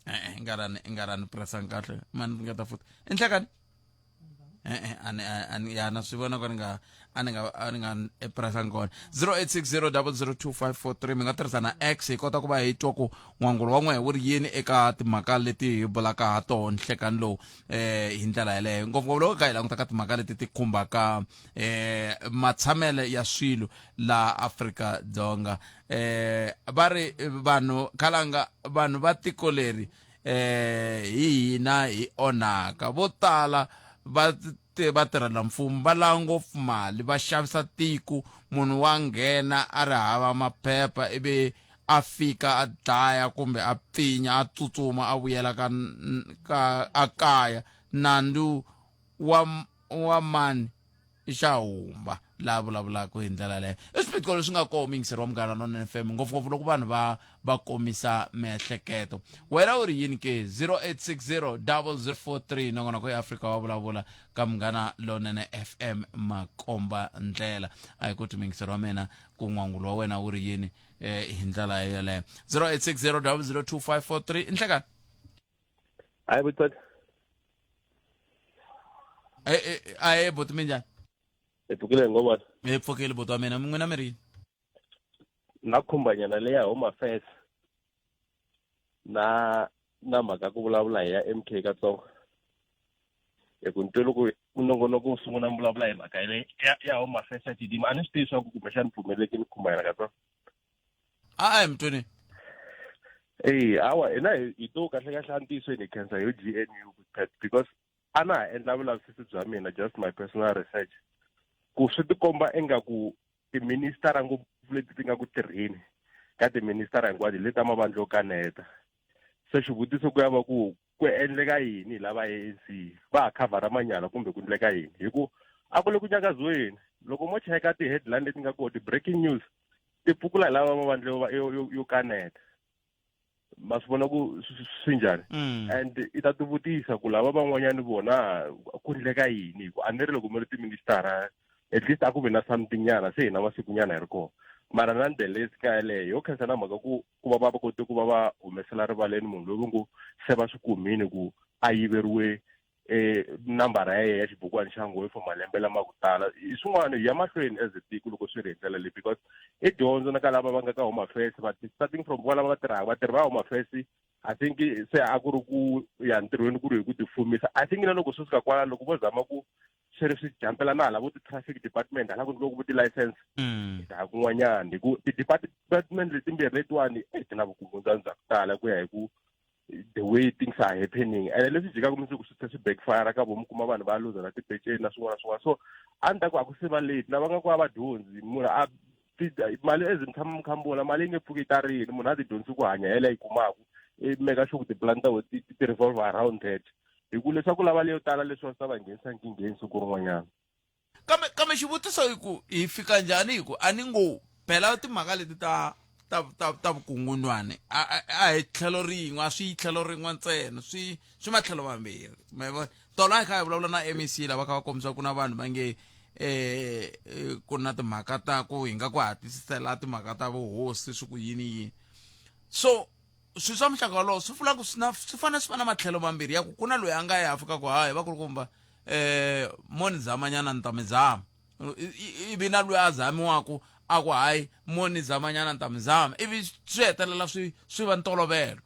e-e ngarani ngarani pressang kahle mani ringeta futhi enhlekani e-e ani ani ya na swi vona ku ni nga a ni nga a ni nga pressang kona 0860002543 mi nga tirhisa na x hi kota ku va hi twa ku n'wangulo wa n'wehe wu ri yini eka timhaka leti hi bulaka ha toho nhlekani lowu eh hi ndlela yeleyo ngopfungopfu loko ka hi languta ka timhaka leti ti khumbaka eh matshamele ya swilo la Afrika Dzonga eh va ri vanhu khalanga vanhu va tiko leri eh hi hina hi onhaka vo tala va vatirhela mfumo va lava ngopfu mali va xavisa tiko munhu wa nghena a ri hava maphepha ivi a fika a dlaya kumbe a pfinya a tsutsuma a vuyela ka ka a kaya nandzu wa wa mani i xa humba laha vulavulaka hi ndlela leyo i swiphiqo leswi nga koho muyingiseri wa munghana lonene fm ngopfungopfu loko vanhu va va komisa miehleketo wena u ri yini ke 0860 0043 nongonoko ya afrika wa vulavula ka munghana lonene fm makomba ndlela a hi kuti muyingiseri wa mina ku n'wangulo wa wena wu ri yini eh, hi ndlela yoleyo 0860 002543 nhlekani hayi buti ahe buti minjhani hi pfukile hi ngo vona hi pfukile buti wa mina n'wina mi ri yini na khumbanyana leya home affairs na na mhaka ku vulavula hi ya MK katsongo hi ku ni twe loko nongonoko wu sungula mi vulavula hi mhaka yaleyo ya ya home affairs ya Chidima a ni swi tivi swa ku kumbexani pfumeleki ni khumbanyana katsongo a a hi mtweni eyi hawa hina hi to kahle kahle a ntiyisweni hi khensa yo G_N_U because a na ha endla vulavisisi bya mina just my personal research ku swi tikomba ingaku tiministara ngopfu leti ti nga ku tirheni ka tiministara hinkwato hi leti ta mavandla yo kaneta se xivutiso ku ya va ku ku endleka yini hi lava ANC va ha khavhara manyala kumbe ku endleka yini hi ku a ku le ku nyakaziweni loko mo cheka ti-headline leti nga kona ti-breaking news ti pfukula hi lava mavandla yo yo yo yo kaneta ma swi vona ku swi njhani mm. and i ta tivutisa ku lava van'wanyani vona ku ndleka yini hi ku a ni ri loko mi ri tiministara at least a ku vi na something nyana se hi na masikunyana hi ri kona Mara nonetheless ka yeleyo ho khensa na mhaka ku ku va va kote ku va va humesela rivaleni munhu loyi va ngo se va swi kumini ku a yiveriwe eh nambara ya yena ya xibukwana xa nghohe for malembe lama ku tala. I swin'wana hi ya mahlweni as a tiko loko swi ri hi ndlela leyi because i dyondzo na ka lava va nga ka home affairs va starting from kwala va tirhaka vatirhi va home affairs I think se a ku ri ku ya ntirhweni ku ri hi ku tifumisa. I think na loko swi fika kwala loko vo zama ku swi ri swi jampela na hala vo ti-traffic department hala ku endliwa ku vo ti-license hi ta ya kun'wanyana hi ku ti-department letimbirhi letiwani e ti na vukungundzwana bya ku tala ku ya hi ku the way things are happening ene leswi jikaka mundzuku swi tlhela swi backfire ka vomu kuma vanhu va luza na tipeceni na swin'wana na swin'wana so a ni ta ku a ku se va late lava nga ku a va dyondzi munhu a mali as mi tshama mi kha mi vona mali yi nge pfuki yi ta rini munhu a ti dyondzi ku hanya yele yi kumaku i make sure ku tipulani ta wena ti revolve around that hi ku leswaku lava leyo tala leswi va swi ta va nghenisa nkingheni siku rin'wanyana. Kambe kambe xivutiso i ku hi fika njhani hi ku a ni ngo phela timhaka leti ta ta ta ta vukungundwani a a hi tlhelo rin'we a swi yi tlhelo rin'we ntsena swi swi matlhelo mambirhi ma vona tolo a hi kha hi vulavula na MEC lava kha va kombisa ku na vanhu va nge eh ku na timhaka ta ku hi nga ku hatlisisela timhaka ta vuhosi swi ku yini yini so swilo swa muxaka wolowo swi vula ku swi na swi fanele swi va na matlhelo mambirhi ya ku ku na loyi a nga ya fika ku hayi vakulukumba eh mo ni zamanyana ni ta mi zama ivi na loyi a zamiwaku a ku hayi mo ni zamanyana ni ta mi zama ivi swi hetelela swi swi va ntolovelo.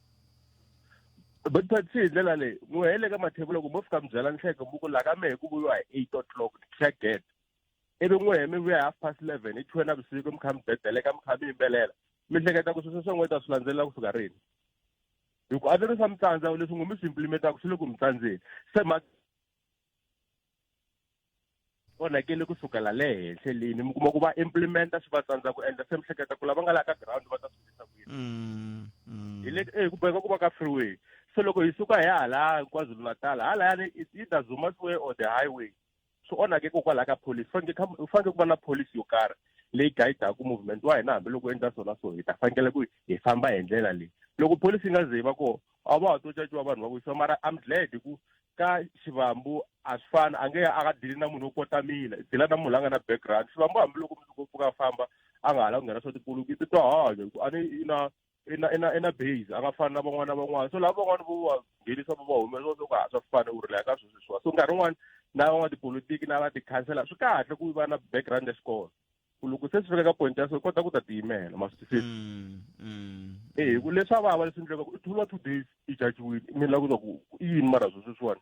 But but hi ndlela leyi n'wi hele ka mathebula ku mo fika mi byela nhleko mi ku la ka mehe ku vuyiwa hi 8 o'clock ni khiya gate ivi n'wehe mi vuya 11:30 i 2 navusiku mi kha mi dedeleka mi kha mi yimbelela mi hleketa ku sweswo swa n'we ta swi landzelela ku fika rini hi ku a ni ri swa mi tsandza leswi n'we mi swi implementaka swi le ku mi tsandzeni se ma onhakele kusukela le henhla leni mi kuma ku va implementa swi va tsandza ku endla se mi hleketa ku lava nga laha ka ground va ta swi endlisa ku yini hi le eh ku boheka ku va ka freeway se loko hi suka hi hala KwaZulu Natal halayani it's either Zuma's way or the highway swi onhake kokwalaho ka policy faneke faneke ku va na policy yo karhi leyi guidaku movement wa hina hambiloko endla swona so hi ta fanekele ku hi famba hi ndlela leyi loko policy yi nga ze yi va kona a va ha to caciwa vanhu va vuyisiwa mara I'm glad ku ka xivambu a swi fani a nge a ka dili na munhu wo kotamile dila na munhu la nga na background xivambu hambiloko mundzuku o pfuka a famba a nga ha la ku nghena swa tipolotiki i twa hanya hi ku a ni i na i na i na i na base a nga fani na van'wana na van'wana so lava van'wana vo va nghenisa vo va humesa swo ka swa fani u ri la ka swilo sweswiwa so nkarhi wun'wani na van'watipolitiki na va tikhansela swi kahle ku va na background ya xikolo ku loko se swi fika ka point ya so kota ku ta tiyimela ma swi twisisa e hi ku leswa vava leswi endlekaka i tholiwa 2 days i jajiwile mi lava ku twa ku i yini mara swo sweswiwani.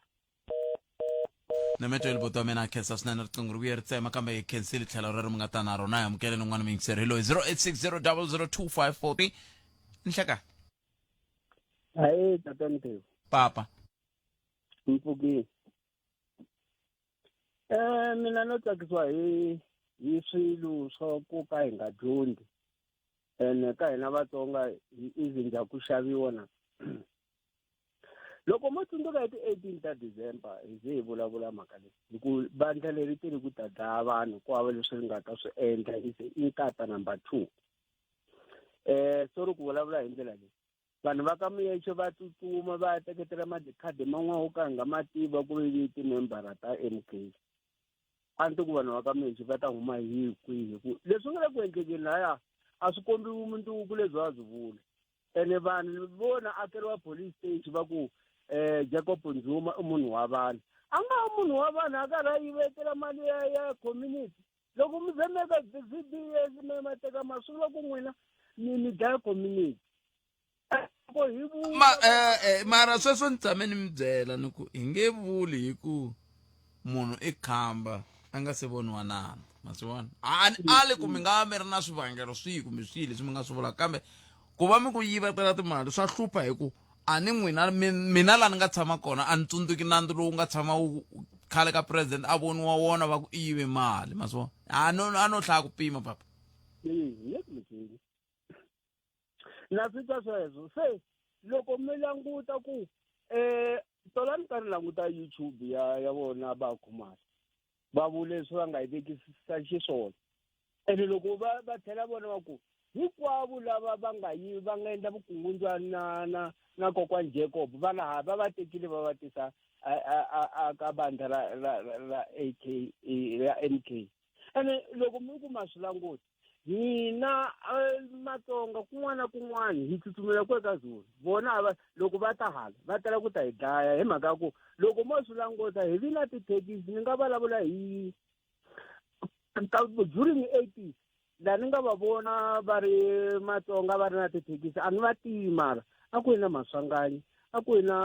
Nametweli buti wa mina khensa swinene riqingho ri vuye ri tsema kambe hi khensile tlhelo rero mi nga ta na rona hi amukeleni un'wana muyingiseri hi loyi 0860002543 nhleka Hayi tata Mtewu. Papa. Mpfukile. Eh mina no tsakisiwa hi hi swilo swa ku ka hi nga dyondzi ene ka hina Vatsonga hi izinja ku xaviwa na loko mo tsundzuka hi ti-18 ta December hi ze hi vulavula mhaka leyi hi ku vandla leri ti ri ku ta dlaya vanhu ku hava leswi ri nga ta swi endla is inkatha number 2 eh sorry ku vulavula hi ndlela leyi vanhu va ka Muyexe va tsutsuma va ya teketela madikhadi man'wana wo ka hi nga ma tiva ku ri timembara ta MK a ni ti ku vanhu va ka Muyexe va ta huma hi kwihi ku leswi nga le ku endlekeni laya a swi kombi vumundzuku lebyi va byi vula ene vanhu vona akeriwa police station va ku eh Jacob Nzuma i munhu wa vanhu a nga ha munhu wa vanhu a karhi a yivetela mali ya ya community loko mi ze mi eka VBS mi ma teka ma swi vula ku n'wina mi mi dlaya community loko hi vula ma eh, eh, mara sweswo ni tshame ni mi byela ni ku hi nge vuli hi ku munhu i khamba a nga se voniwa nandzu ma swi vona a ni ali ku mi nga va mi ri na swivangelo swihi kumbe swihi leswi mi nga swi vulaka kambe ku va mi ku yivetela timali swa hlupha hi ku a ni n'wina mina la ni nga tshama kona a ni tsundzuki nandzu lowu nga tshama wu khale ka president a voniwa wona va ku i yive mali ma swi vona a no a no hlaya ku pima papa na swi twa sweswo se loko mi languta ku um tolani ka ri languta YouTube ya ya vona va Khumalo va vule leswi va nga yi vekisisa xiswona ene loko va va tlhela vona va ku hinkwavo lava va nga yi va nga endla vukungundzwani na na na kokwani Jacob va laha va va tekile va va tisa a ka vandla ra ra ra AK ra MK ene loko mi ku ma swi languti. Hina Matsonga kun'wana na kun'wana hi tsutsumela kwe ka Zulu. Vona a va loko va ta hala va tala ku ta hi dlaya hi mhaka ya ku loko mo swi languta hi vi na tithekisi ni nga vulavula hi during 80s laha ni nga va vona va ri Matsonga va ri na tithekisi a ni va tivi mara a ku ri na Maswanganyi a ku ri na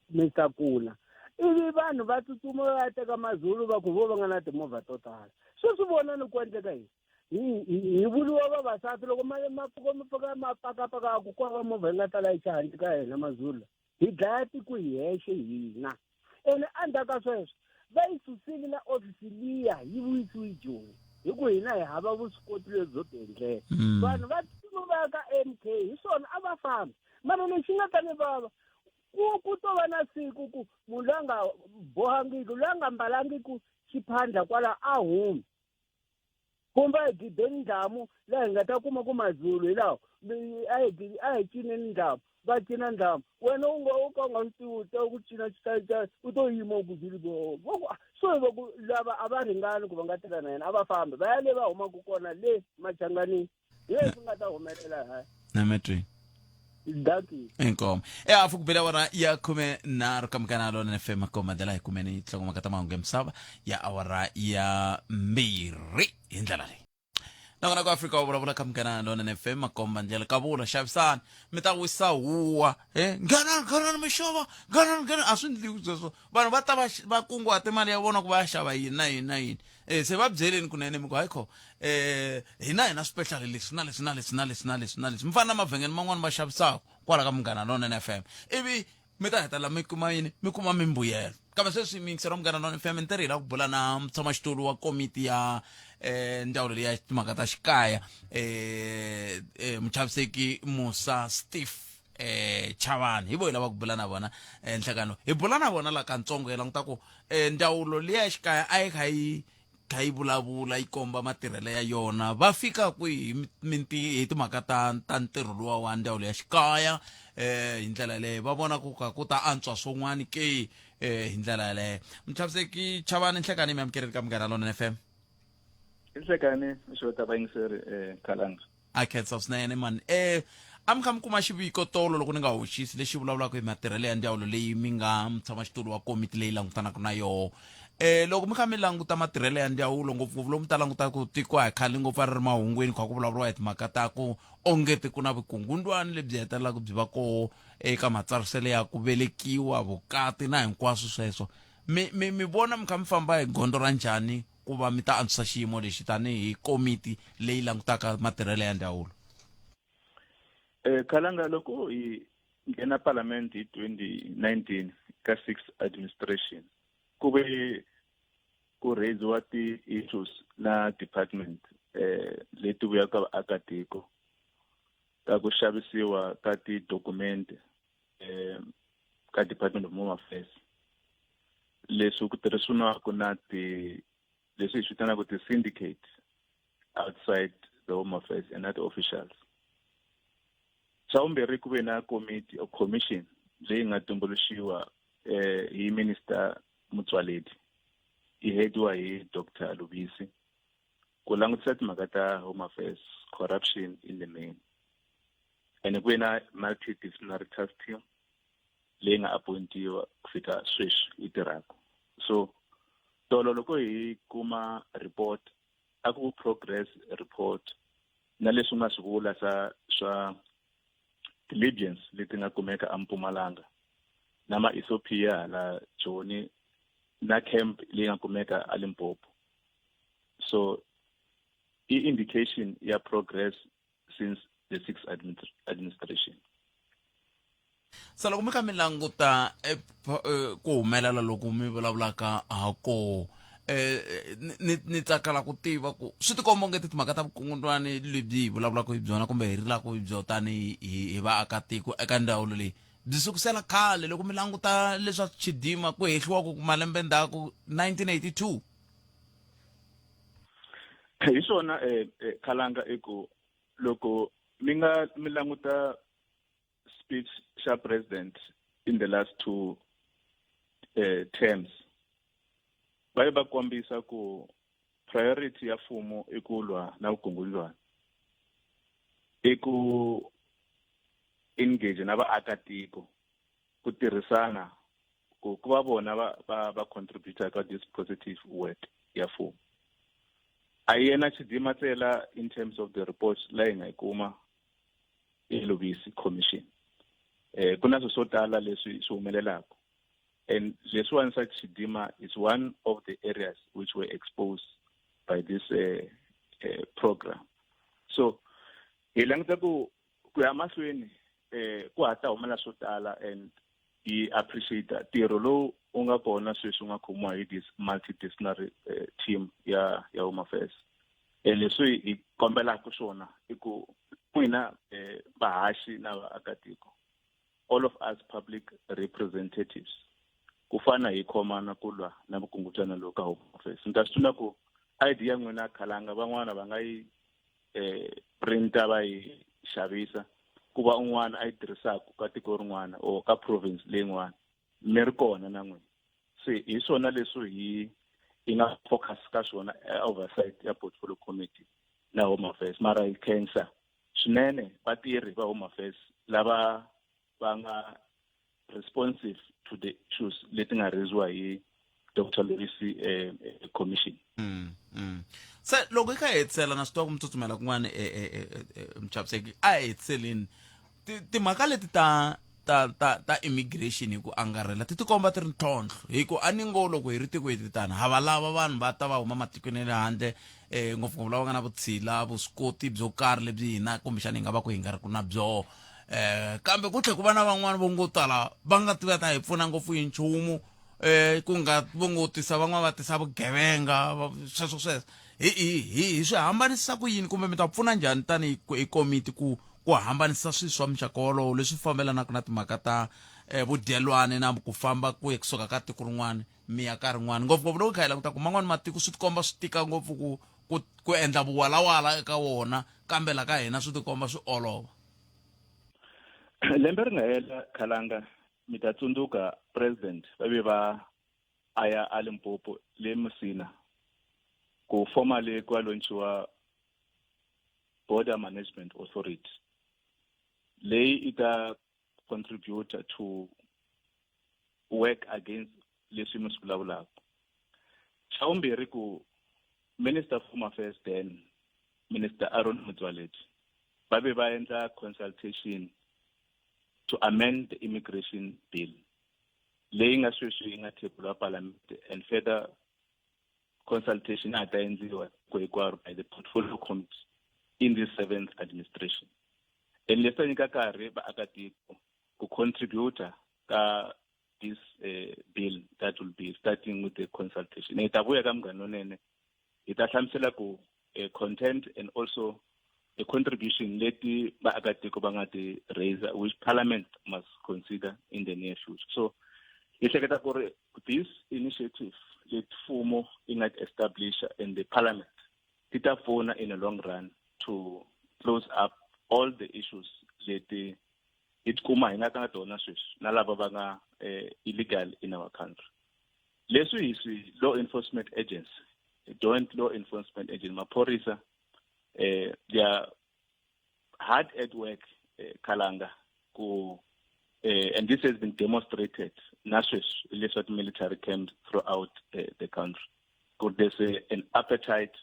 Mister Kuna ivi vanhu va tsutsuma va ya teka Mazulu va ku vo va nga na timovha to tala sweswi vona ni ku endleka yini hi hi vuriwa vavasati loko ma ma pfuka mi pfuka ma pakapaka ku kwava movha yi nga ta layicha handle ka hina mazulu hi dlaya tiko hi hexe hina ene endzhaku ka sweswo va yi susile na ofisi liya yi vuyisiwe joni hi ku hina hi hava vuswikoti lebyi byo tiendlela mm. vanhu va tsutsuma va ya ka m k hi swona a va fambi mara lexi nga ta ni vava ku ku to va na siku ku munhu loyi a nga bohangiki loyi a nga mbalangiki xiphandla kwala a humi kumbe a hi gideni ndlamu laha hi nga ta kuma ku mazulu hi lawa a hi a hi cineni ndlamu va cina ndlamu wena u nga u ka u nga swi tivi u ta ku cina xitayili u to yima u ku zulu so hi va ku lava a va ringani ku va nga tirha na yena a va fambi va ya le va humaka kona le machanganini hi leswi nga ta humelela ha nametweni daki inkomo ehafu ku bela awara ya 13 ka Munghana Lonene FM makomandlela hi kumeni nhlokomhaka ta mahungu ya misava ya awara ya 2 hi ndlela leyi nakona ku Afrika wa vulavula ka Munghana Lonene FM makomba ndlela ka vula xavisani mi ta wisa huwa e nghanani nghanani mi xava nghanani nghanani a swi ndliwi sweswo vanhu va ta va va kunguhate mali ya vona ku va ya xava yini na yini na yini e se va byeleni kunene mi ku hayi kho eh hina hina special leswi na leswi na leswi na leswi na leswi na leswi mi fana na mavhengele man'wani va xavisaka kwala ka Munghana Lonene FM ivi mi ta hetelela mi kuma yini mi kuma mimbuyelo kambe sweswi miyingiselo wa Munghana Lonene FM ntirho hi lava ku bula na mutshamaxitulu wa komiti ya eh ndzawulo leyi ya timhaka ta xikaya eh, eh muchaviseki Musa Steve eh Chavani hi vo hi lava ku bula na vona eh, nhlekano hi bula na vona la kantsongo hi languta ku eh, ndzawulo liya ya xikaya a yi kha yi kha yi vulavula yi komba matirhelo ya yona va fika kwihi hi timhaka ta ta ntirho luwa wa ndzawulo ya xikaya eh hi ndlela yaleyo va vona ku ka ku ta antswa swin'wana ke eh hi ndlela yaleyo muchaviseki Chavani nhlekani mi amukeleli ka Munghana Lonene FM nhlekani xota vayingiseri eh khalanga A khensa swinene mani. E, a mi kha mi kuma xiviko tolo loko ni nga hoxisi lexi vulavulaka hi matirhelo ya ndzawulo leyi mi nga mutshamaxitulu wa komiti leyi langutanaka na yoho. E, loko mi kha mi languta matirhelo ya ndzawulo ngopfungopfu lomu ta languta ku tiko a hi khale ngopfu a ri ri mahungwini kha ku vulavuriwa hi timhaka ta ku ongeti ku na vukungundwani lebyi hetelelaka byi va koho eka matsariselo ya ku velekiwa, vukati na hinkwaswo sweswo. Mi, mi, mi vona mi kha mi famba hi gondzo ra njhani ku va mi ta antswisa xiyimo lexi tanihi komiti leyi langutaka matirhelo ya ndzawulo? Eh, Khalanga, loko hi nghena parliament hi 2019 ka sixth administration ku ve ku raiziwa ti-issues na department eh leti vuyaka vaakatiko ta ku xavisiwa ka ti-document eh ka Department of Home Affairs leswi ku tirhisiwaka na ti leswi hi swi vitanaka ti-syndicate outside the Home Affairs and not officials. Xa vumbirhi ku ve na committee or commission leyi nga tumbuluxiwa eh, hi Minister Motsoaledi yi hediwa hi Dr Lubisi ku langutisa timhaka ta Home Affairs corruption in the main ene ku ve na multidisciplinary task team leyi nga appointiwa ku fika sweswi yi tirhaka so tolo loko hi kuma report a ku progress report na leswi nga swi vula sa swa ti-legions leti nga kumeka eMpumalanga na ma-Ethiopia hala Joni na camp leyi nga kumeka eLimpopo so i indication ya progress since the sixth administration. Se loko mi kha mi languta eh, eh, ku humelela loku mi vulavulaka ha koho eh, ni ni tsakela ku tiva ku swi tikomba onge timhaka ta vukungundwani lebyi hi vulavulaka hi byona kumbe hi rilaka hi byona tanihi hi vaakatiko eka ndzawulo leyi byi sukusela khale loko mi languta leswa Chidima ku hehliwa ku malembe ndzhaku 1982 hi swona eh, eh khalanga i ku loko mi nga mi languta speech xa president in the last two eh, terms va ye va kombisa ku priority ya mfumo i ku lwa na vukungundzwana i ku engage na vaakatiko ku tirhisana ku ku va vona va va va contributor ka this positive work ya mfumo a yena Chidima tsela in terms of the reports la hi nga yi kuma eLubisi commission eh ku na swilo swo tala leswi swi humelelaka and leswiwani swa Chidima is one of the areas which were exposed by this uh, uh, program so hi languta ku ku ya mahlweni eh ku hatla humelela swo tala and hi appreciate ntirho lowu wu nga kona sweswi wu nga khomiwa hi this multidisciplinary eh, team ya ya Home Affairs and leswi hi kombelaka swona i ku n'wina eh, vahaxi na vaakatiko all of us public representatives ku fana hi khomana ku lwa na vukungutswana lowu ka Home Affairs ni ta swi tuna ku ID ya n'wina khalanga van'wana va nga yi eh printa va yi xavisa ku va un'wana a yi tirhisaka ka tiko rin'wana or ka province leyin'wana mi ri kona na n'wina se hi swona leswi hi hi nga focus ka swona eh, oversight ya portfolio committee na home affairs mara hi khensa swinene vatirhi va home affairs lava va nga responsive to the issues leti nga raisiwa hi Dr Lubisi eh, eh, commission mm, mm. Se loko hi kha hi hetisela na swi tiva ku mi tsutsumela kun'wana eh, eh, eh, eh, mchaviseki a hi hetiseleni timhaka leti ta ta ta ta immigration hi ku angarhela ti tikomba ti ri ntlhontlho hi ku a ni ngo loko hi ri tiko hi titani ha va lava vanhu va ta va huma matikweni ya le handle um ngopfungopfu lava nga na vutshila vuswikoti byo karhi lebyi hina kumbexana hi nga va ku hi nga ri ku na byoho eh kambe ku tlhe ku va na van'wana vo ngo tala va nga ti va ta hi pfuna ngopfu hi nchumu eh ku nga vo ngo tisa van'wana va tisa vugevenga sweswo sweswo hi hi hi hi swi hambanisa ku yini kumbe mi ta pfuna njhani tanihi hi komiti ku ku hambanisa swilo swa muxaka wolowo leswi fambelanaka na timhaka ta eh, vudyelwani na ku famba ku ya kusuka ka tiko rin'wana mi ya ka rin'wana ngopfungopfu loko hi kha hi languta ku man'wani matiko swi tikomba swi tika ngopfu ku ku ku endla vuwalawala eka wona kambe la ka hina swi tikomba swi olova lembe ri nga hela khalanga mi ta tsundzuka president va ve va a ya a Limpopo le Musina ku formally ku ya launchiwa border management authority leyi i ta contributor to work against leswi mi swi vulavulaka xa vumbirhi ku minister of home affairs then minister Aaron Motsoaledi va ve va endla consultation to amend the immigration bill leyi nga sweswi yi nga theburiwa parliament and further consultation ya ha ta endliwa tiko hinkwaro by the portfolio committee in this seventh administration and leswi ta nyika nkarhi vaakatiko ku contributor ka this uh, bill that will be starting with the consultation hi ta vuya ka munghana lonene hi ta hlamusela ku uh, content and also the contribution leti vaakatiko va nga ti raise which parliament must consider in the near future so hi hleketa ku ri this initiative leti mfumo yi nga ti establisha in the parliament ti ta pfuna in the long run to close up all the issues leti hi tikuma hi nga ka tona sweswi na lava va nga eh, illegal in our country leswi hi swi law enforcement agency joint law enforcement agency maphorisa eh, they are hard at work eh, khalanga ku eh, and this has been demonstrated na sweswi leswa ti-military camps throughout eh, the country ku there's a, an appetite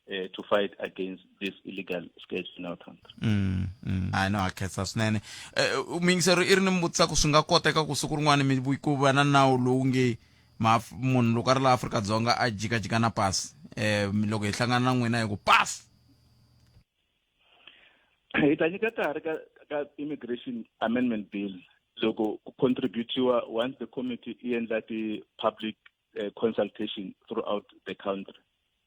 uh, to fight against this illegal scourge in our country. Mm, mm. I know a khensa swinene. Eh, muyingiseri i ri ni muvutisa ku swi nga koteka ku siku rin'wana mi ku va na nawu lowu nge munhu loko a ri laha Afrika-Dzonga a jikajika na pasi eh loko hi hlangana na n'wina hi ku pasi hi ta nyika nkarhi ka ka immigration amendment bill loko ku contributiwa once the committee yi endla ti-public uh, consultation throughout the country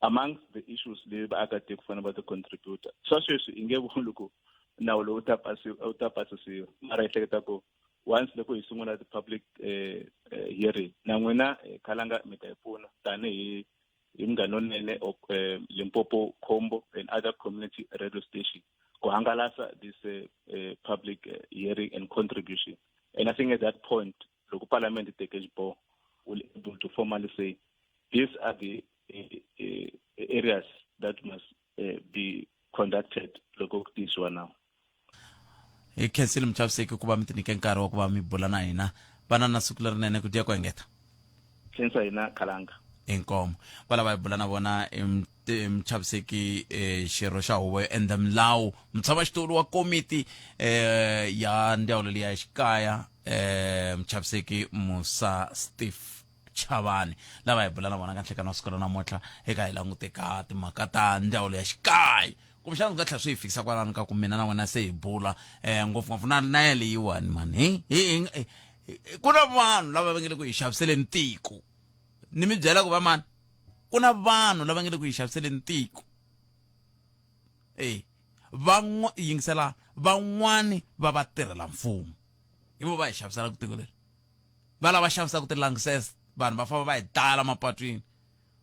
amongst the issues leyi vaakatiko fanele va ti contributor swa sweswi i nge vuli ku nawu lowu ta wu ta pasisiwa mara hi hleketa ku once loko hi sungula ti-public eh, eh, hearing na n'wina eh, khalanga mi ta hi pfuna tanihi hi munghana lonene or Limpopo Combo and other community radio station ku hangalasa this uh, public hearing and contribution and i think at that point loko parliament yi teke xiboho will able to formally say these are the uh, uh, areas that must uh, be conducted loko ku tiyisiwa nawu. Hi khensile muchaviseki ku va mi tinyike nkarhi wa ku va mi bula na hina. Vana na siku lerinene ku dya ku engeta. Khensa hina Khalanga. Inkomo. Va lava hi bula na vona i muchaviseki eh, xirho xa huvo yo endla milawu mutshamaxitulu wa komiti eh, ya ndzawulo leyi ya xikaya eh, muchaviseki Musa Steve Chavani lava hi bula na vona ka nhlekani wa siku ra namuntlha eka hi langute ka timhaka ta ndzawulo ya xikaya kumbexana swi nga tlhela swi hi fikisa kwalano ka ku mina na wena se hi bula um ngopfungopfu na na yaleyiwani mani hi hi hi ku na vanhu lava va nge le ku hi xaviseleni tiko ni mi byela ku va mani ku na vanhu lava nge le ku hi xaviseleni tiko e van'wa yingisela van'wani va vatirhela mfumo hi vo va hi xaviselaka tiko leri va lava xavisaka ti-languses vanhu va famba va hi dlaya mapatwini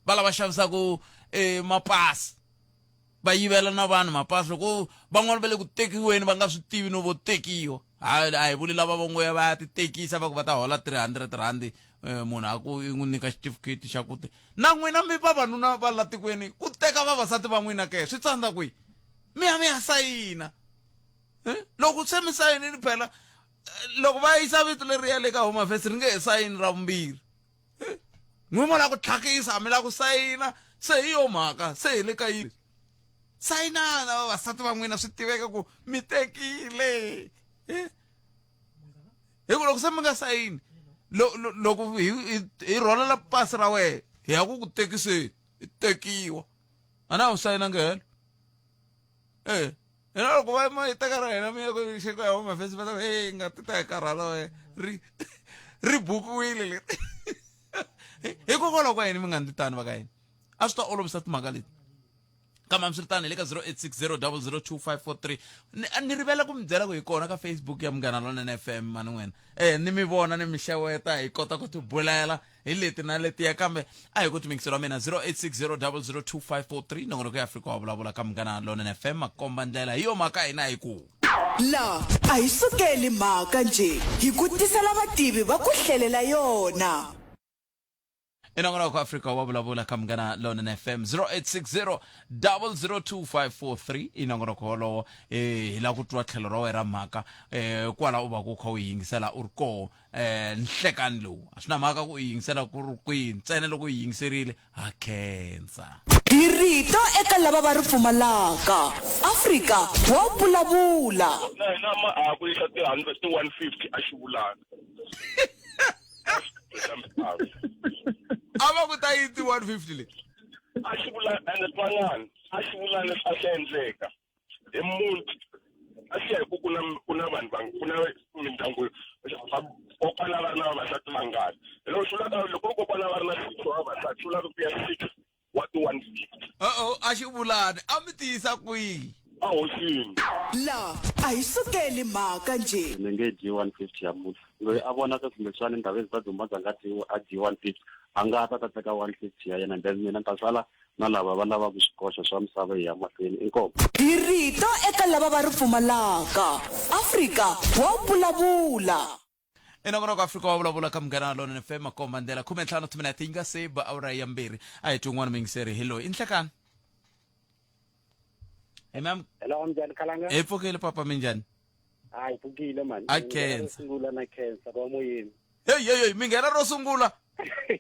va lava xavisaka um mapasi va yivela na vanhu mapasi loko van'wana va le ku tekiweni va nga swi tivi no vo tekiwa a hi vuli lava va ngo ya va ya ti tekisa va ku va ta hola 300 rand eh, munhu a ku i n'wi nyika xitifiketi xa ku te na n'wina mi vavanuna va la tikweni ku teka vavasati va n'wina ke swi tsandza kwihi mi ya mi ya sayina eh? loko se mi sayinini phela eh, loko va yisa vito leriya le ka home affairs ri nge he sayini ra vumbirhi n'wi mo la ku tlhakisa mi la ku sayina se hi yo mhaka se hi le ka yini sayinana vavasati va n'wina swi tiveka ku mi tekile eh? hi ku loko se mi nga sayini loko hi rhwalela pasi ra wena hi ya ku ku tekiseni i tekiwa a na wu sayinanga helo e hina loko va ma yi teka ra hina mi ya ku xeko ya home affairs va ta hey nga ti ta hi karhala we ri ri bukiwile leri hikokwalaho ka yini mi nga ndli tani va ka yini a swi ta olovisa timhaka leti kambe hambiswiritano hi le ka 0860002543 ni, ni rivela ku mi byela ku hi kona ka facebook ya munghana lonene fm mani n'wina eh ni mi vona ni mi xeweta hi kota ku tibulela hi leti na letiya kambe a hi ku timingiselo wa mina 0860002543 nongonoko ya afrika wa vulavula ka munghana lonene fm makomba ndlela hi yo mhaka hina hi ku La a hi sukeli mhaka njhe hi ku tisela vativi va ku hlelela yona. I nongonoko Afrika wa vulavula ka Munghana Lonene FM 0860 002543 i nongonoko wolowo eh hi lava ku twa tlhelo ra wena ra mhaka eh kwala u va ku kha u yingisela u ri koho eh nhlekani lowu a swi na mhaka ku u yingisela ku ri kwihi ntsena loko u yingiserile ha khensa Hi rito eka lava va ri pfumalaka. Afrika wa vulavula. Na hina ma ha ku yisa ti 100 ti 150 a xivulana. A va ku ta yi ti 150 leyi. A xivulana ende twanani a xivulana a xi endleka hi muti a swi ya hi ku ku na ku na vanhu va ku na mindyangu kokwana va ri na vavasati vangani hi loko swi vulaka loko ri kokwana va ri na six wa vavasati swi vulaka ku ya six wa ti 150 Uh-oh, a xi vulani a mi tiyisa kwihi a hosini La a hi sukeli mhaka njhe. Ni nge dyi 150 ya munhu loyi a vonaka kumbexani ndhawu ezi ta dzumba nga dyiwi a dyi 150 a nga ta ta teka 150 ya yena then mina ni ta sala na lava va lavaka swikoxo swa misava hi ya mahlweni inkomu Hi rito eka lava va ri pfumalaka. Afrika wa vulavula. I nongonoko Afrika wa vulavula ka Munghana Lonene FM makomba ndlela 15 timinete yi nga se ba awara ya mbirhi a hi twi un'wana muyingiseri hi loyi i nhlekani hey ma'am Hello, njhani Khalanga? hi pfukile papa minjhani Hayi, pfukile mani. A khensa. Sungula na khensa va moyeni. Hey hey hey mi nghena ro sungula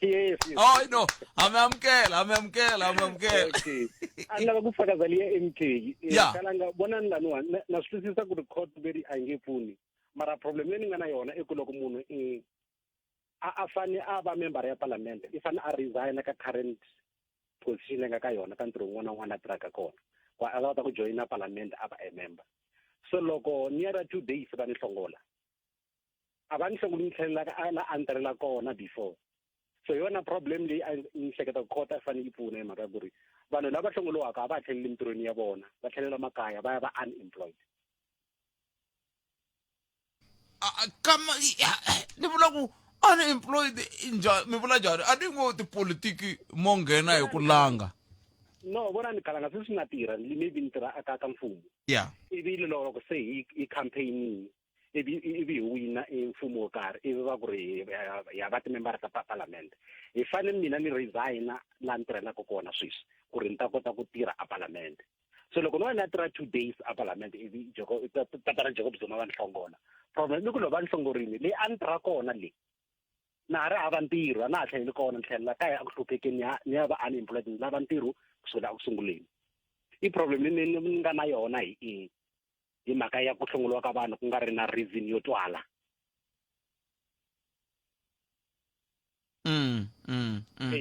Yes. yes. hayi no ha mi amukela ha mi amukela ha mi amukela Okay. A ni lava ku fakaza liya MK. Eh, Yeah. Khalanga vonani laniwani na, na swi twisisa ku ri court veri a yi nge pfuni. Mara problem leyi ni nga na yona i ku loko munhu i a a fane a va member ya parliament i fane a resign ka current position leyi nga ka yona ka ntirho wun'wana na wun'wana a tirhaka kona ku a ta kota ku joyina parliament a va a member so loko ni ya ra two days va ni hlongola a va ni hlongoli ni tlhelela ka la a ni tirhela kona before so hi yona problem leyi a ni hleketa ku court a yi fanele yi pfuna hi mhaka ya ku ri vanhu lava hlongoliwaka a va ha tlheleli emitirhweni ya vona va tlhelela makaya va ya va unemployed kama ni vula ku unemployed njhani mi vula njhani a ni ngo tipolitiki mo nghena hi ku langa no vona ni kalanga sweswi na tirha maybe ni tirha aka ka mfumo yeah ivi loko se hi hi campaigning ivi ivi hi wina e mfumo wo karhi ivi va ku ri ya va timembara ta palamende hi fanele mina ni resigna laha ni tirhelaka kona sweswi ku ri ni ta kota ku tirha a palamende so loko no va ni ya tirha two days a palamende ivi tatana Jacob Zuma va ni hlongola problem i ku loko va ni hlongorile leyi a ni tirha kona leyi na ha ri hava ntirho a na ha tlheleli kona ni tlhelela kaya a ku hluphekeni ni ya ni ya va unemployed ni lava ntirho kusukela eku sunguleni i problem leyi ni nga na yona hi i hi mhaka ya ku hlongoliwa ka vanhu ku nga ri na reason yo twala mm, mm, mm.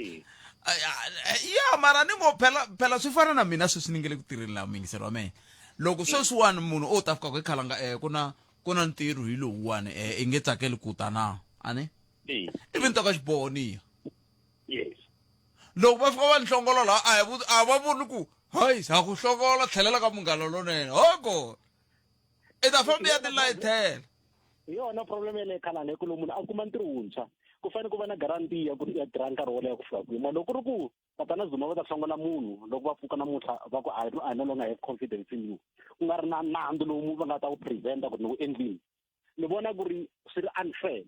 ya mara ni ngo phela phela swi fana na mina sweswi ni nge le ku tirheni laha muyingiseri wa mina loko sweswiwani munhu o ta fika ku ekhalanga um ku na ku na ntirho hi lowuwani um i nge tsakeli ku ta na a ni ivi ni ta ka xiboho ni ya yes loko va fika va ni hlongola laha a hi a va voni ku hayi ha ku hlongola tlhelela ka munghana lonene hoko i ta famba ya tilayithela hi yona problem yeleyo khalanga hi ku loko munhu a kuma ntirho wuntshwa ku fanele ku va na guarantee ya ku ri ya tirha nkarhi wo leha ku fika kwihi mara loko ku ri ku tatana Zuma va ta hlongola munhu loko va pfuka namuntlha va ku I, I no longer have confidence in you ku nga ri na nandzu lowu va nga ta wu presenta ku ri ni wu endlile ni vona ku ri swi ri unfair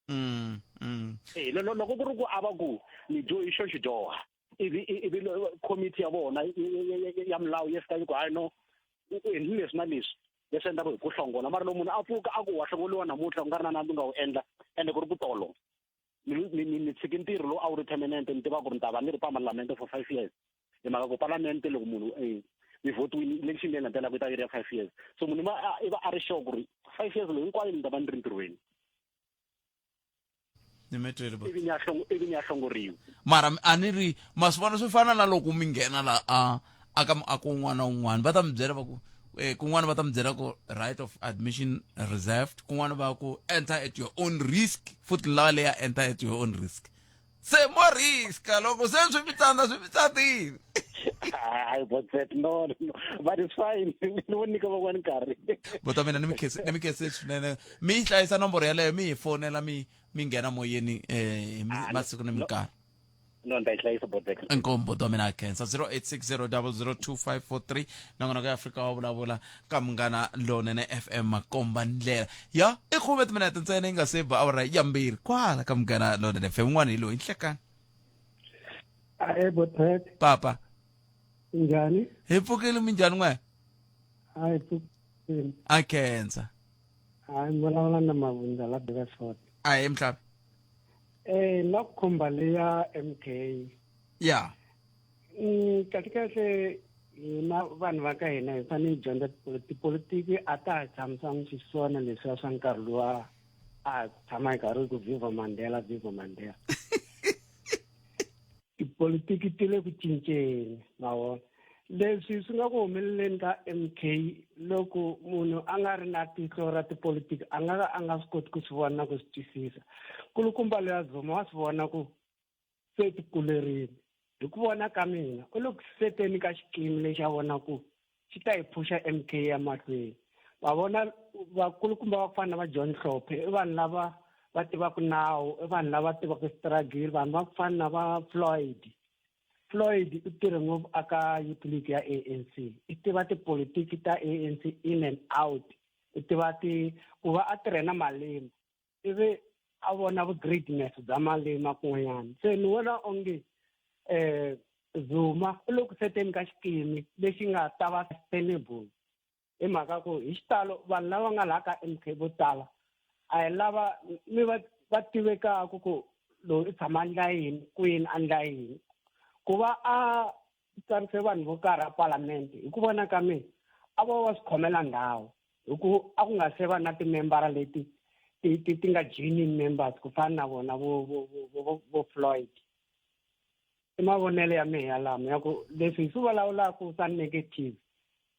mm, mm. Eh, loko ku ri ku a va ku ni dyohi xo xi dyoha ivi ivi committee ya vona ya milawu yi fika yi ku hayi no u endlile leswi na leswi leswi endlaka hi ku hlongola mara loko munhu a pfuka a ku wa hlongoliwa namuntlha ku nga ri na nandzu nga wu endla ende ku ri ku tolo ni ni ni tshiki ntirho lowu a wu ri permanent ni tiva ku ri ni ta va ni ri pamalamente for five years hi mhaka ku palamente loko munhu eh, mi votiwini election leyi landzelaka yi ta yi ri ya five years so munhu i va a ri sure ku ri five years leyi hinkwayo ni ta va ni ri ntirhweni ni mi twile ivi ni ya ivi ni ya hlongoriwa mara a ni ri ma swi vona swi fana na loko mi nghena la a aka muako wun'wana na wun'wana va ta mi byela va ku eh, kun'wana va ta mi byela ku right of admission reserved kun'wana va ku enter at your own risk futhi ni lava leya enter at your own risk se mo riska loko se swi mi tsandza swi mi tsandzile hayi botset no no but it's fine ni vo nyika van'wani nkarhi bota mina ni mi khense ni mi khense swinene mi yi hlayisa nomboro yaleyo mi hi fonela mi mi nghena moyeni eh hi masiku ni minkarhi no ni ta yi hlayisa botset inkomu bota mina khensa 0860002543 nongonoko ya afrika wa vulavula ka munghana lonene fm makomba ndlela ya i khume timinete ntsena yi nga se ba awara ya mbirhi kwala ka munghana lonene fm un'wana hi loyi nhlekani Ae Botret, papa njhani? Hi pfukile minjhani n'we? Hayi pfukile. A khensa. Hayi mi vulavula na Mavundza la Beresford. Ahe mhlavi. Eh na ku khumba leya MK. Ya. Kahle kahle hina vanhu va ka hina hi fanele hi dyondza tipolotiki a ta ha tshamisanga xiswona leswiya swa nkarhi luwa a tshama hi karhi ku viva Mandela viva Mandela. Tipolitiki ti le ku cinceni ma vona leswi swi nga ku humeleleni ka MK loko munhu a nga ri na tihlo ra tipolitiki a nga ka a nga swi koti ku swi vona na ku swi twisisa kulukumba loya Zuma wa swi vona ku se ti kulerile hi ku vona ka mina u le ku seteni ka xikimi lexi a vona ku xi ta yi phusha MK ya mahlweni va vona vakulukumba va ku fana na va John Hlophe i vanhu lava va tivaka nawu i vanhu lava tivaka struggle vanhu va ku fana na va Floyd Floyd u tirhe ngopfu aka Youth League ya ANC i tiva tipolitiki ta ANC in and out i tiva ti ku va a tirhe na Malema ivi a vona vu-greatness bya Malema kun'wanyana se ni vona onge um Zuma u le ku seteni ka xikimi lexi nga ta va sustainable hi mhaka ku hi xitalo vanhu lava nga laha ka MK vo tala a hi lava mi va va tivekaka ku loyi u tshama a ndla yini kwini a ndla yini ku va a tsarise vanhu vo karhi a palamende hi ku vona ka mina a va va swi khomela ndhawu hi ku a ku nga se va na timembara leti ti ti ti nga genuine members ku fana na vona vo vo vo vo Floyd i mavonelo ya mehe yalamo ya ku leswi hi swi vulavulaka swa negative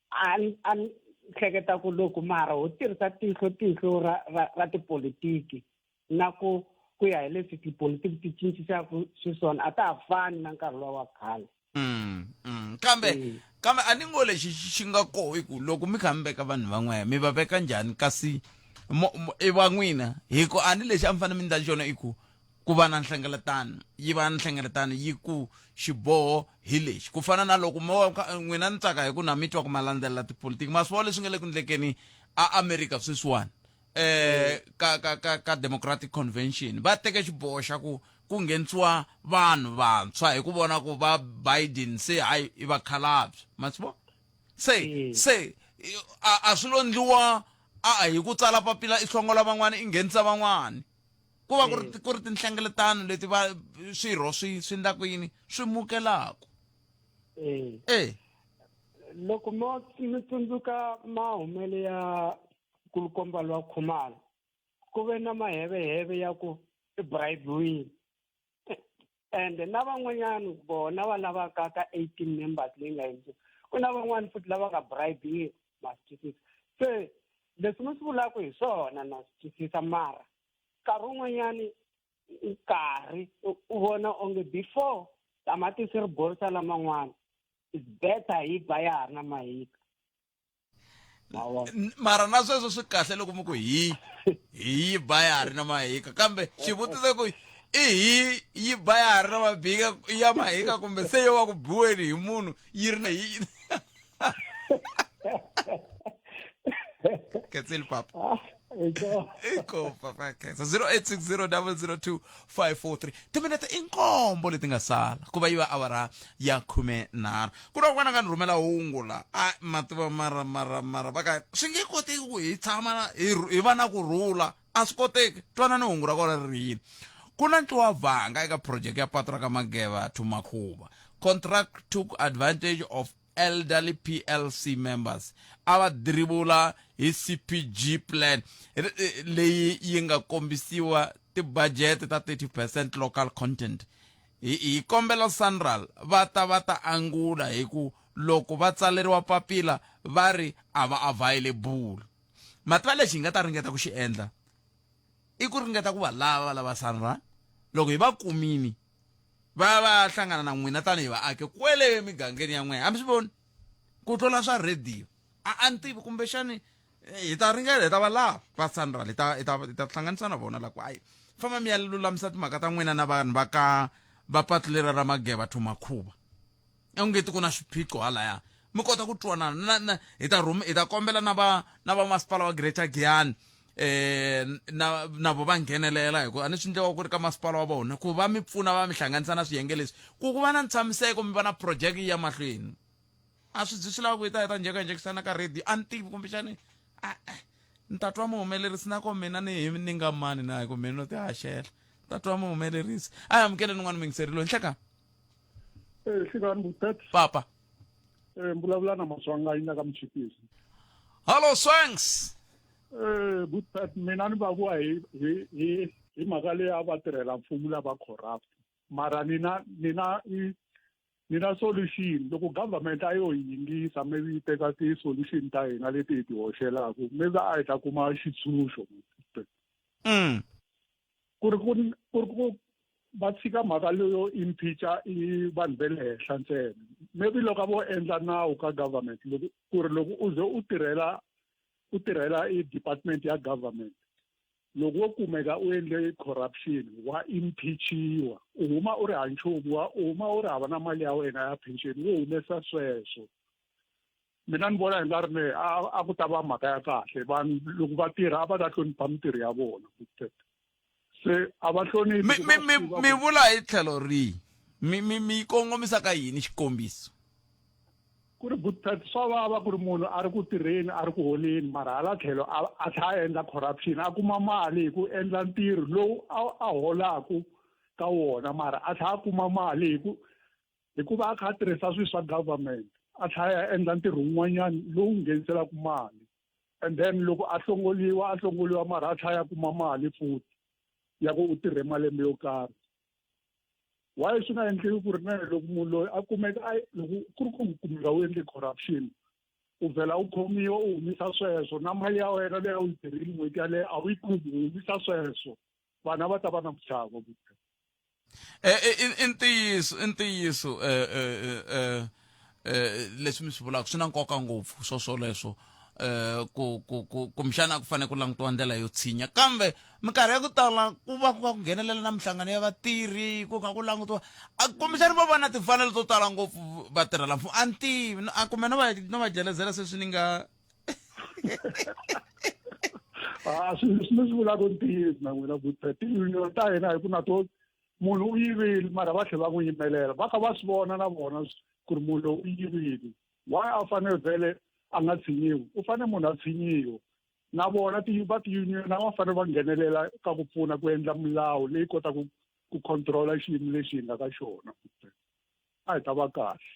a a ni hleketa ku loko mara ho tirhisa tihlo tihlo ra ra ra tipolitiki na ku ku ya hi leswi tipolitiki ti cincisaka xiswona a ta ha fani na nkarhi luwa wa khale mm, mm. kambe mm. kambe a ni ngo lexi xi nga koho i ku loko mi kha mi veka vanhu van'wana mi va veka njhani kasi i va n'wina hi ku a ni lexi a mi fanele mi ndla xona i ku Ku va na nhlengeletano, yi va nhlengeletano yi ku xiboho hi lexi. Ku fana na loko mo n'wina ni tsaka hi ku na mi twa ku ma landzelela tipolitiki, ma swi vona leswi nga le ku ndlekeni a America sweswiwani eh ka ka ka ka Democratic Convention va teke xiboho xa ku ku nghenisiwa vanhu vantshwa hi ku vona ku va Biden se hayi i vakhalabye ma swi vona se se a a swi lo ndliwa a hi ku tsala papila i hlongola van'wana i nghenisa van'wana ku va ku ri ku ri tinhlengeletano leti va swirho swi swi ndlaku yini swi mukelaku eh loko mo mi tsundzuka mahumele ya nkulukomba lwa Khumalo ku ve na maheveheve ya ku i bribery and na van'wanyana vona va lavaka ka 18 members leyi nga endliwa ku na van'wana futhi lava nga bribiwa ma swi twisisa se leswi mi swi vulaka hi swona na swi twisisa mara nkarhi wun'wanyani nkarhi u vona onge before tamatisi ri borisa laman'wana it's better hi ba ya ha ri na mahika mara na sweswo swi kahle loko mi ku hi hi yi ba ya ha ri na mahika kambe xivutiso ku i hi yi ba ya ha ri na mabika ya mahika kumbe se yo va ku biweni hi munhu yi ri na hi ketseli papa inkomu papa khensa 0860 002 543 timinete i nkombo leti nga sala ku va yi va awara ya 13 ku na un'wana a nga ni rhumela hungu la a mativa mara mara mara va ka swi nge koteki ku hi tshama hi va na ku rhula a swi koteki twanani hungu ra kona ri ri yini ku na ntluwavhanga eka project ya patu ra ka mageva to makhuva contract took advantage of elderly plc members a va dirivula hi cpg plan leyi yi nga kombisiwa tibajete ta 30 percent local content hi hi kombela sanral va ta va ta angula hi ku loko va tsaleriwa papila va ri a va available mativa lexi hi nga ta ringeta ku xi endla i ku ringeta ku va lava lava sanral loko hi va kumini va ya va ya hlangana na n'wina tanihi vaaki kwele emigangeni ya n'wina hambi swi voni ku tlula swa rhediyo a a ni tivi kumbexani eh, hi ta ringeta hi ta va lava va sanral hi ta hi ta hi ta hlanganisa na vona la ku ayi famba mi ya lulamisa timhaka ta n'wina na vanhu va ka va patu lera ra mageva to makhuva ongeti ku na swiphiqo halaya mi kota ku twanana na, na hi ta rhum hi ta kombela na va na va masipala wa Greater Giyani eh na na vo va nghenelela hi ku a ni swi ndliwa ku ri ka masipala wa vona ku va mi pfuna va mi hlanganisa na swiyenge leswi ku ku va na ntshamiseko mi va na project yi ya mahlweni a swi byi swi lava ku yi ta hi ta njhekanjhekisana ka radio a ni tivi kumbexani ni ta twa muhumelerisi na ko mina ni hi ni nga mani na hi ku mina no ti haxela ni ta twa muhumelerisi a hi amukeleni n'wana mingiseri loyi nhleka Eh, hlekani Butete. Papa. Eh, mbulavula na Maswanganyi la ka Muchipisi. Hello Swangs. Eh, Butete mina ni va hi hi hi hi mhaka leyi a va tirhela mfumo lava corrupt. Mara nina nina i nina solution loko government a yo yingisa maybe yi teka ti-solution ta hina leti hi ti hoxelaka maybe a hi ta kuma xitshunxo. Ku ri ku ku ri ku va tshika mhaka leyo impeacha i vanhu va le henhla ntsena maybe loko a vo endla nawu ka government loko ku ri loko u ze u tirhela u tirhela i department ya government loko wo kumeka u endle corruption wa impeachiwa u huma u ri ha nchumu wa u huma u ri hava na mali ya wena ya pension wo humesa sweswo mina ni vona hi nga ri ne a ku ta va mhaka ya kahle vanhu loko va tirha a va ta hlonipha mintirho ya vona se a va hloniphi mi mi mi vula hi tlhelo rihi mi mi mi kongomisa ka yini xikombiso ku ri good pet swa vava ku ri munhu a ri ku tirheni a ri ku holeni mara hala tlhelo a tlha a endla corruption a kuma mali hi ku endla ntirho lowu a holaku ka wona mara a tlha a kuma mali hi ku hikuva a kha a tirhisa swilo swa government a tlhela a ya endla ntirho wun'wanyana lowu ngheniselaka mali and then loko a hlongoliwa a hlongoliwa mara a tlhela ya kuma mali futhi ya ku u tirhe malembe yo karhi why swi nga endleki ku ri na loko munhu loyi a kumeka a loko ku ri ku kumeka u endle corruption u vhela u khomiwa u humisa sweswo na mali ya wena leyi a wu yi tirhile n'hweti yaleyo a wu yi kumi u humisa sweswo vanhu a va ta va na ku chava Eh, eh, i ntiyiso i ntiyiso eh, eh, eh, eh, leswi mi swi vulaka swi na nkoka ngopfu swo swoleswo eh ku ku ku kumbexana ku fanele ku langutiwa ndlela yo tshinya kambe minkarhi ya ku tala ku va ku va ku nghenelela na minhlangano ya vatirhi ku kha ku langutiwa kumbexana va va na timfanelo to tala ngopfu vatirhela mfumo a ni tivi a kumbe no va no va jelezela sweswi ni nga a swi leswi ni swi vulaka ntiyiso na n'wina butpet ti-union ta hina hi ku na to munhu u yivile mara va tlhela va n'wi yimelela va kha va swi vona na vona ku ri munhu lowu u yivile why a fanele vhele a nga tshinyiwi u fanele munhu a tshinyiwa na vona ti va ti-union na va fanele va nghenelela ka ku pfuna ku endla milawu leyi kotaka ku controla xiyimo lexi hi nga ka xona a hi ta va kahle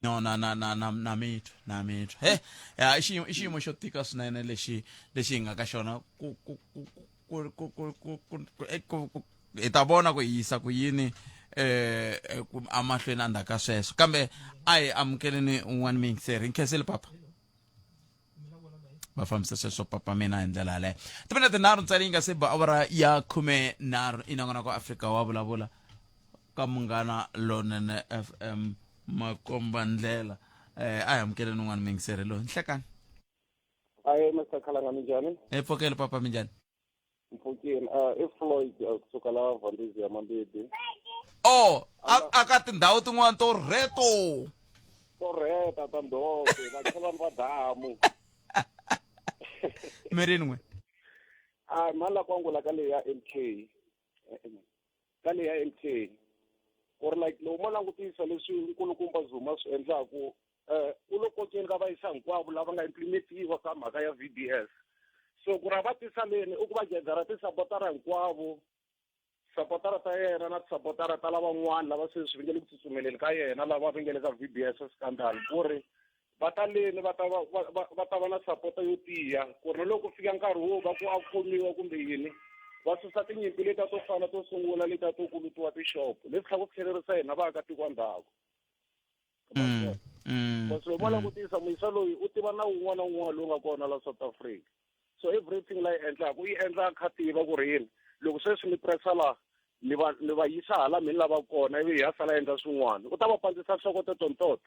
no na na na na na mitwa na mitwa he ya i xiyimo i xiyimo xo tika swinene lexi lexi hi nga ka xona ku ku ku ku ku ku ku ku ku eh, ku ku hi ta vona ku hi yisa ku yini eh eh, ku amahlweni endzhaku ka sweswo kambe a hi amukeleni un'wana miyingiseri nkhenseli papa va fambisa sweswo papa mina hi ndlela yaleyo timinete nharhu ntsena yi nga se ba awara ya 13 i nongonoko afrika wa vulavula ka munghana lonene fm makomba ndlela eh a hi amukeleni un'wana miyingiseri loyi nhlekani Aye Mr Khalanga minjhani? hi pfukeli papa minjhani Mpfukeni uh, i Floyd uh, kusuka la Valdezia ya Mambedi. Oh, a a ka tindhawu tin'wana to rheto. To rheta ta ndhope, vakhelwani va damu. Mirini n'we. A mani la ku angula ka leyi ya MK. Ka leyi ya MK. Ku ri like loko mo langutisa leswi nkulukumba Zuma swi endlaku eh u lo kokeni ka vayisa hinkwavo lava nga implementiwa ka mhaka ya VBS so ku ri a va tisa leni i ku va gethera tisapotara hinkwavo sapotara ta yena na tisapotara ta lavan'wana lava sweswi va nge le ku tsutsumeleni ka yena lava va nge le ka VBS scandal ku ri va ta leni va ta va va va ta va na sapota yo tiya ku ri na loko ku fika nkarhi wo va ku a khomiwa kumbe yini va susa tinyimpi letiya to fana to sungula letiya to kulutiwa tixopo leswi tlhela ku tlhelerisa hina vaakatiko ndzhaku Mm, mm, because loko mo langutisa muyisa loyi u tiva nawu wun'wana na wun'wana lowu nga kona la South Africa so everything la yi endlaka u yi endla a kha tiva ku ri yini loko sweswi ni pressa la ni va ni va yisa hala mi ni lavaka kona ivi hi ya sala endla swin'wana u ta va pandzisa nhloko teto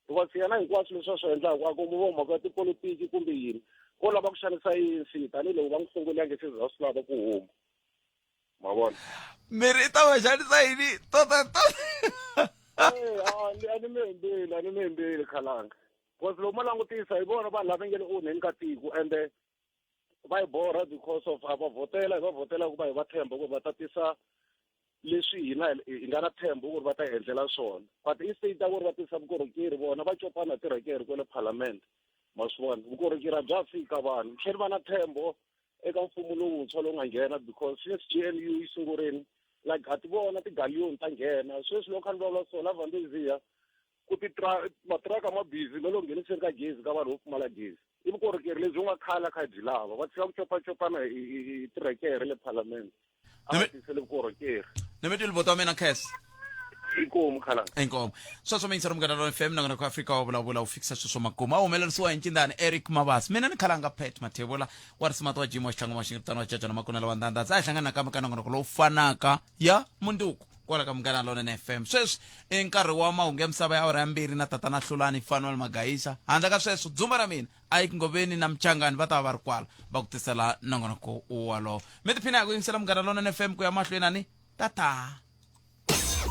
because yena hinkwaswo leswi a swi endlaka a ku vo mhaka ya tipolitiki kumbe yini ko lava ku xanisa ANC tanihiloko va n'wi hlongole a nge se za swi lava ku huma ma vona miri i ta va xanisa yini tota tota a ni mi hembeli a ni mi hembeli khalanga because loko mo langutisa hi vona vanhu lava nge le onheni ka tiko ende va yi borha because of a va vhotela hi va vhotela ku va hi va tshemba ku va ta tisa leswi hina hi nga na tshembo ku ri va ta hi endlela swona but i state ta ku ri va tisa vukorhokeri vona va copana tirhekere kwale phalamende ma swi vona vukorhokeri a bya ha fiki ka vanhu tlheli va na tshembo eka mfumo lowuntshwa lowu nga nghena because since GNU yi sungurini like ha ti vona tigaliyoni ta nghena sweswi loko kha ni vulavula so la Valdezia ku ti matiraka ma busy ma lo ngheniseni ka gezi ka vanhu vo pfumala gezi i vukorhokeri lebyi nga khale a kha hi byi lava va tshika ku copacopana hi tirekere le phalamende a va tisele vukorhokeri ni mi twile buti wa mina khes inkomu khalanga inkomu sweswo miyingiseri munghana lona fm nakona ku afrika wa vulavula u fikisa sweswo makumu a humelerisiwa hi ncindani eric mabasi mina ni khalanga pet mathebula wa risimati wa jimo wa xitlhangu wa xingirutano wa caca na makunela wa ndandandza a hi hlangana nakambe ka nongonoko lowu fanaka ya munduku kwala ka munghana lonene fm sweswi i nkarhi wa mahungu ya misava ya awara ya mbirhi na tatana hlulani fanuel magayisa handle ka sweswo dzumba ra mina Ike Ngoveni na Mchangani va ta va va ri kwala va ku tisela nongonoko wolowo mi tiphina hi ku yingisela munghana lonene fm ku ya mahlweni ani tata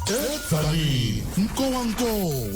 Edzanini nkowankowa.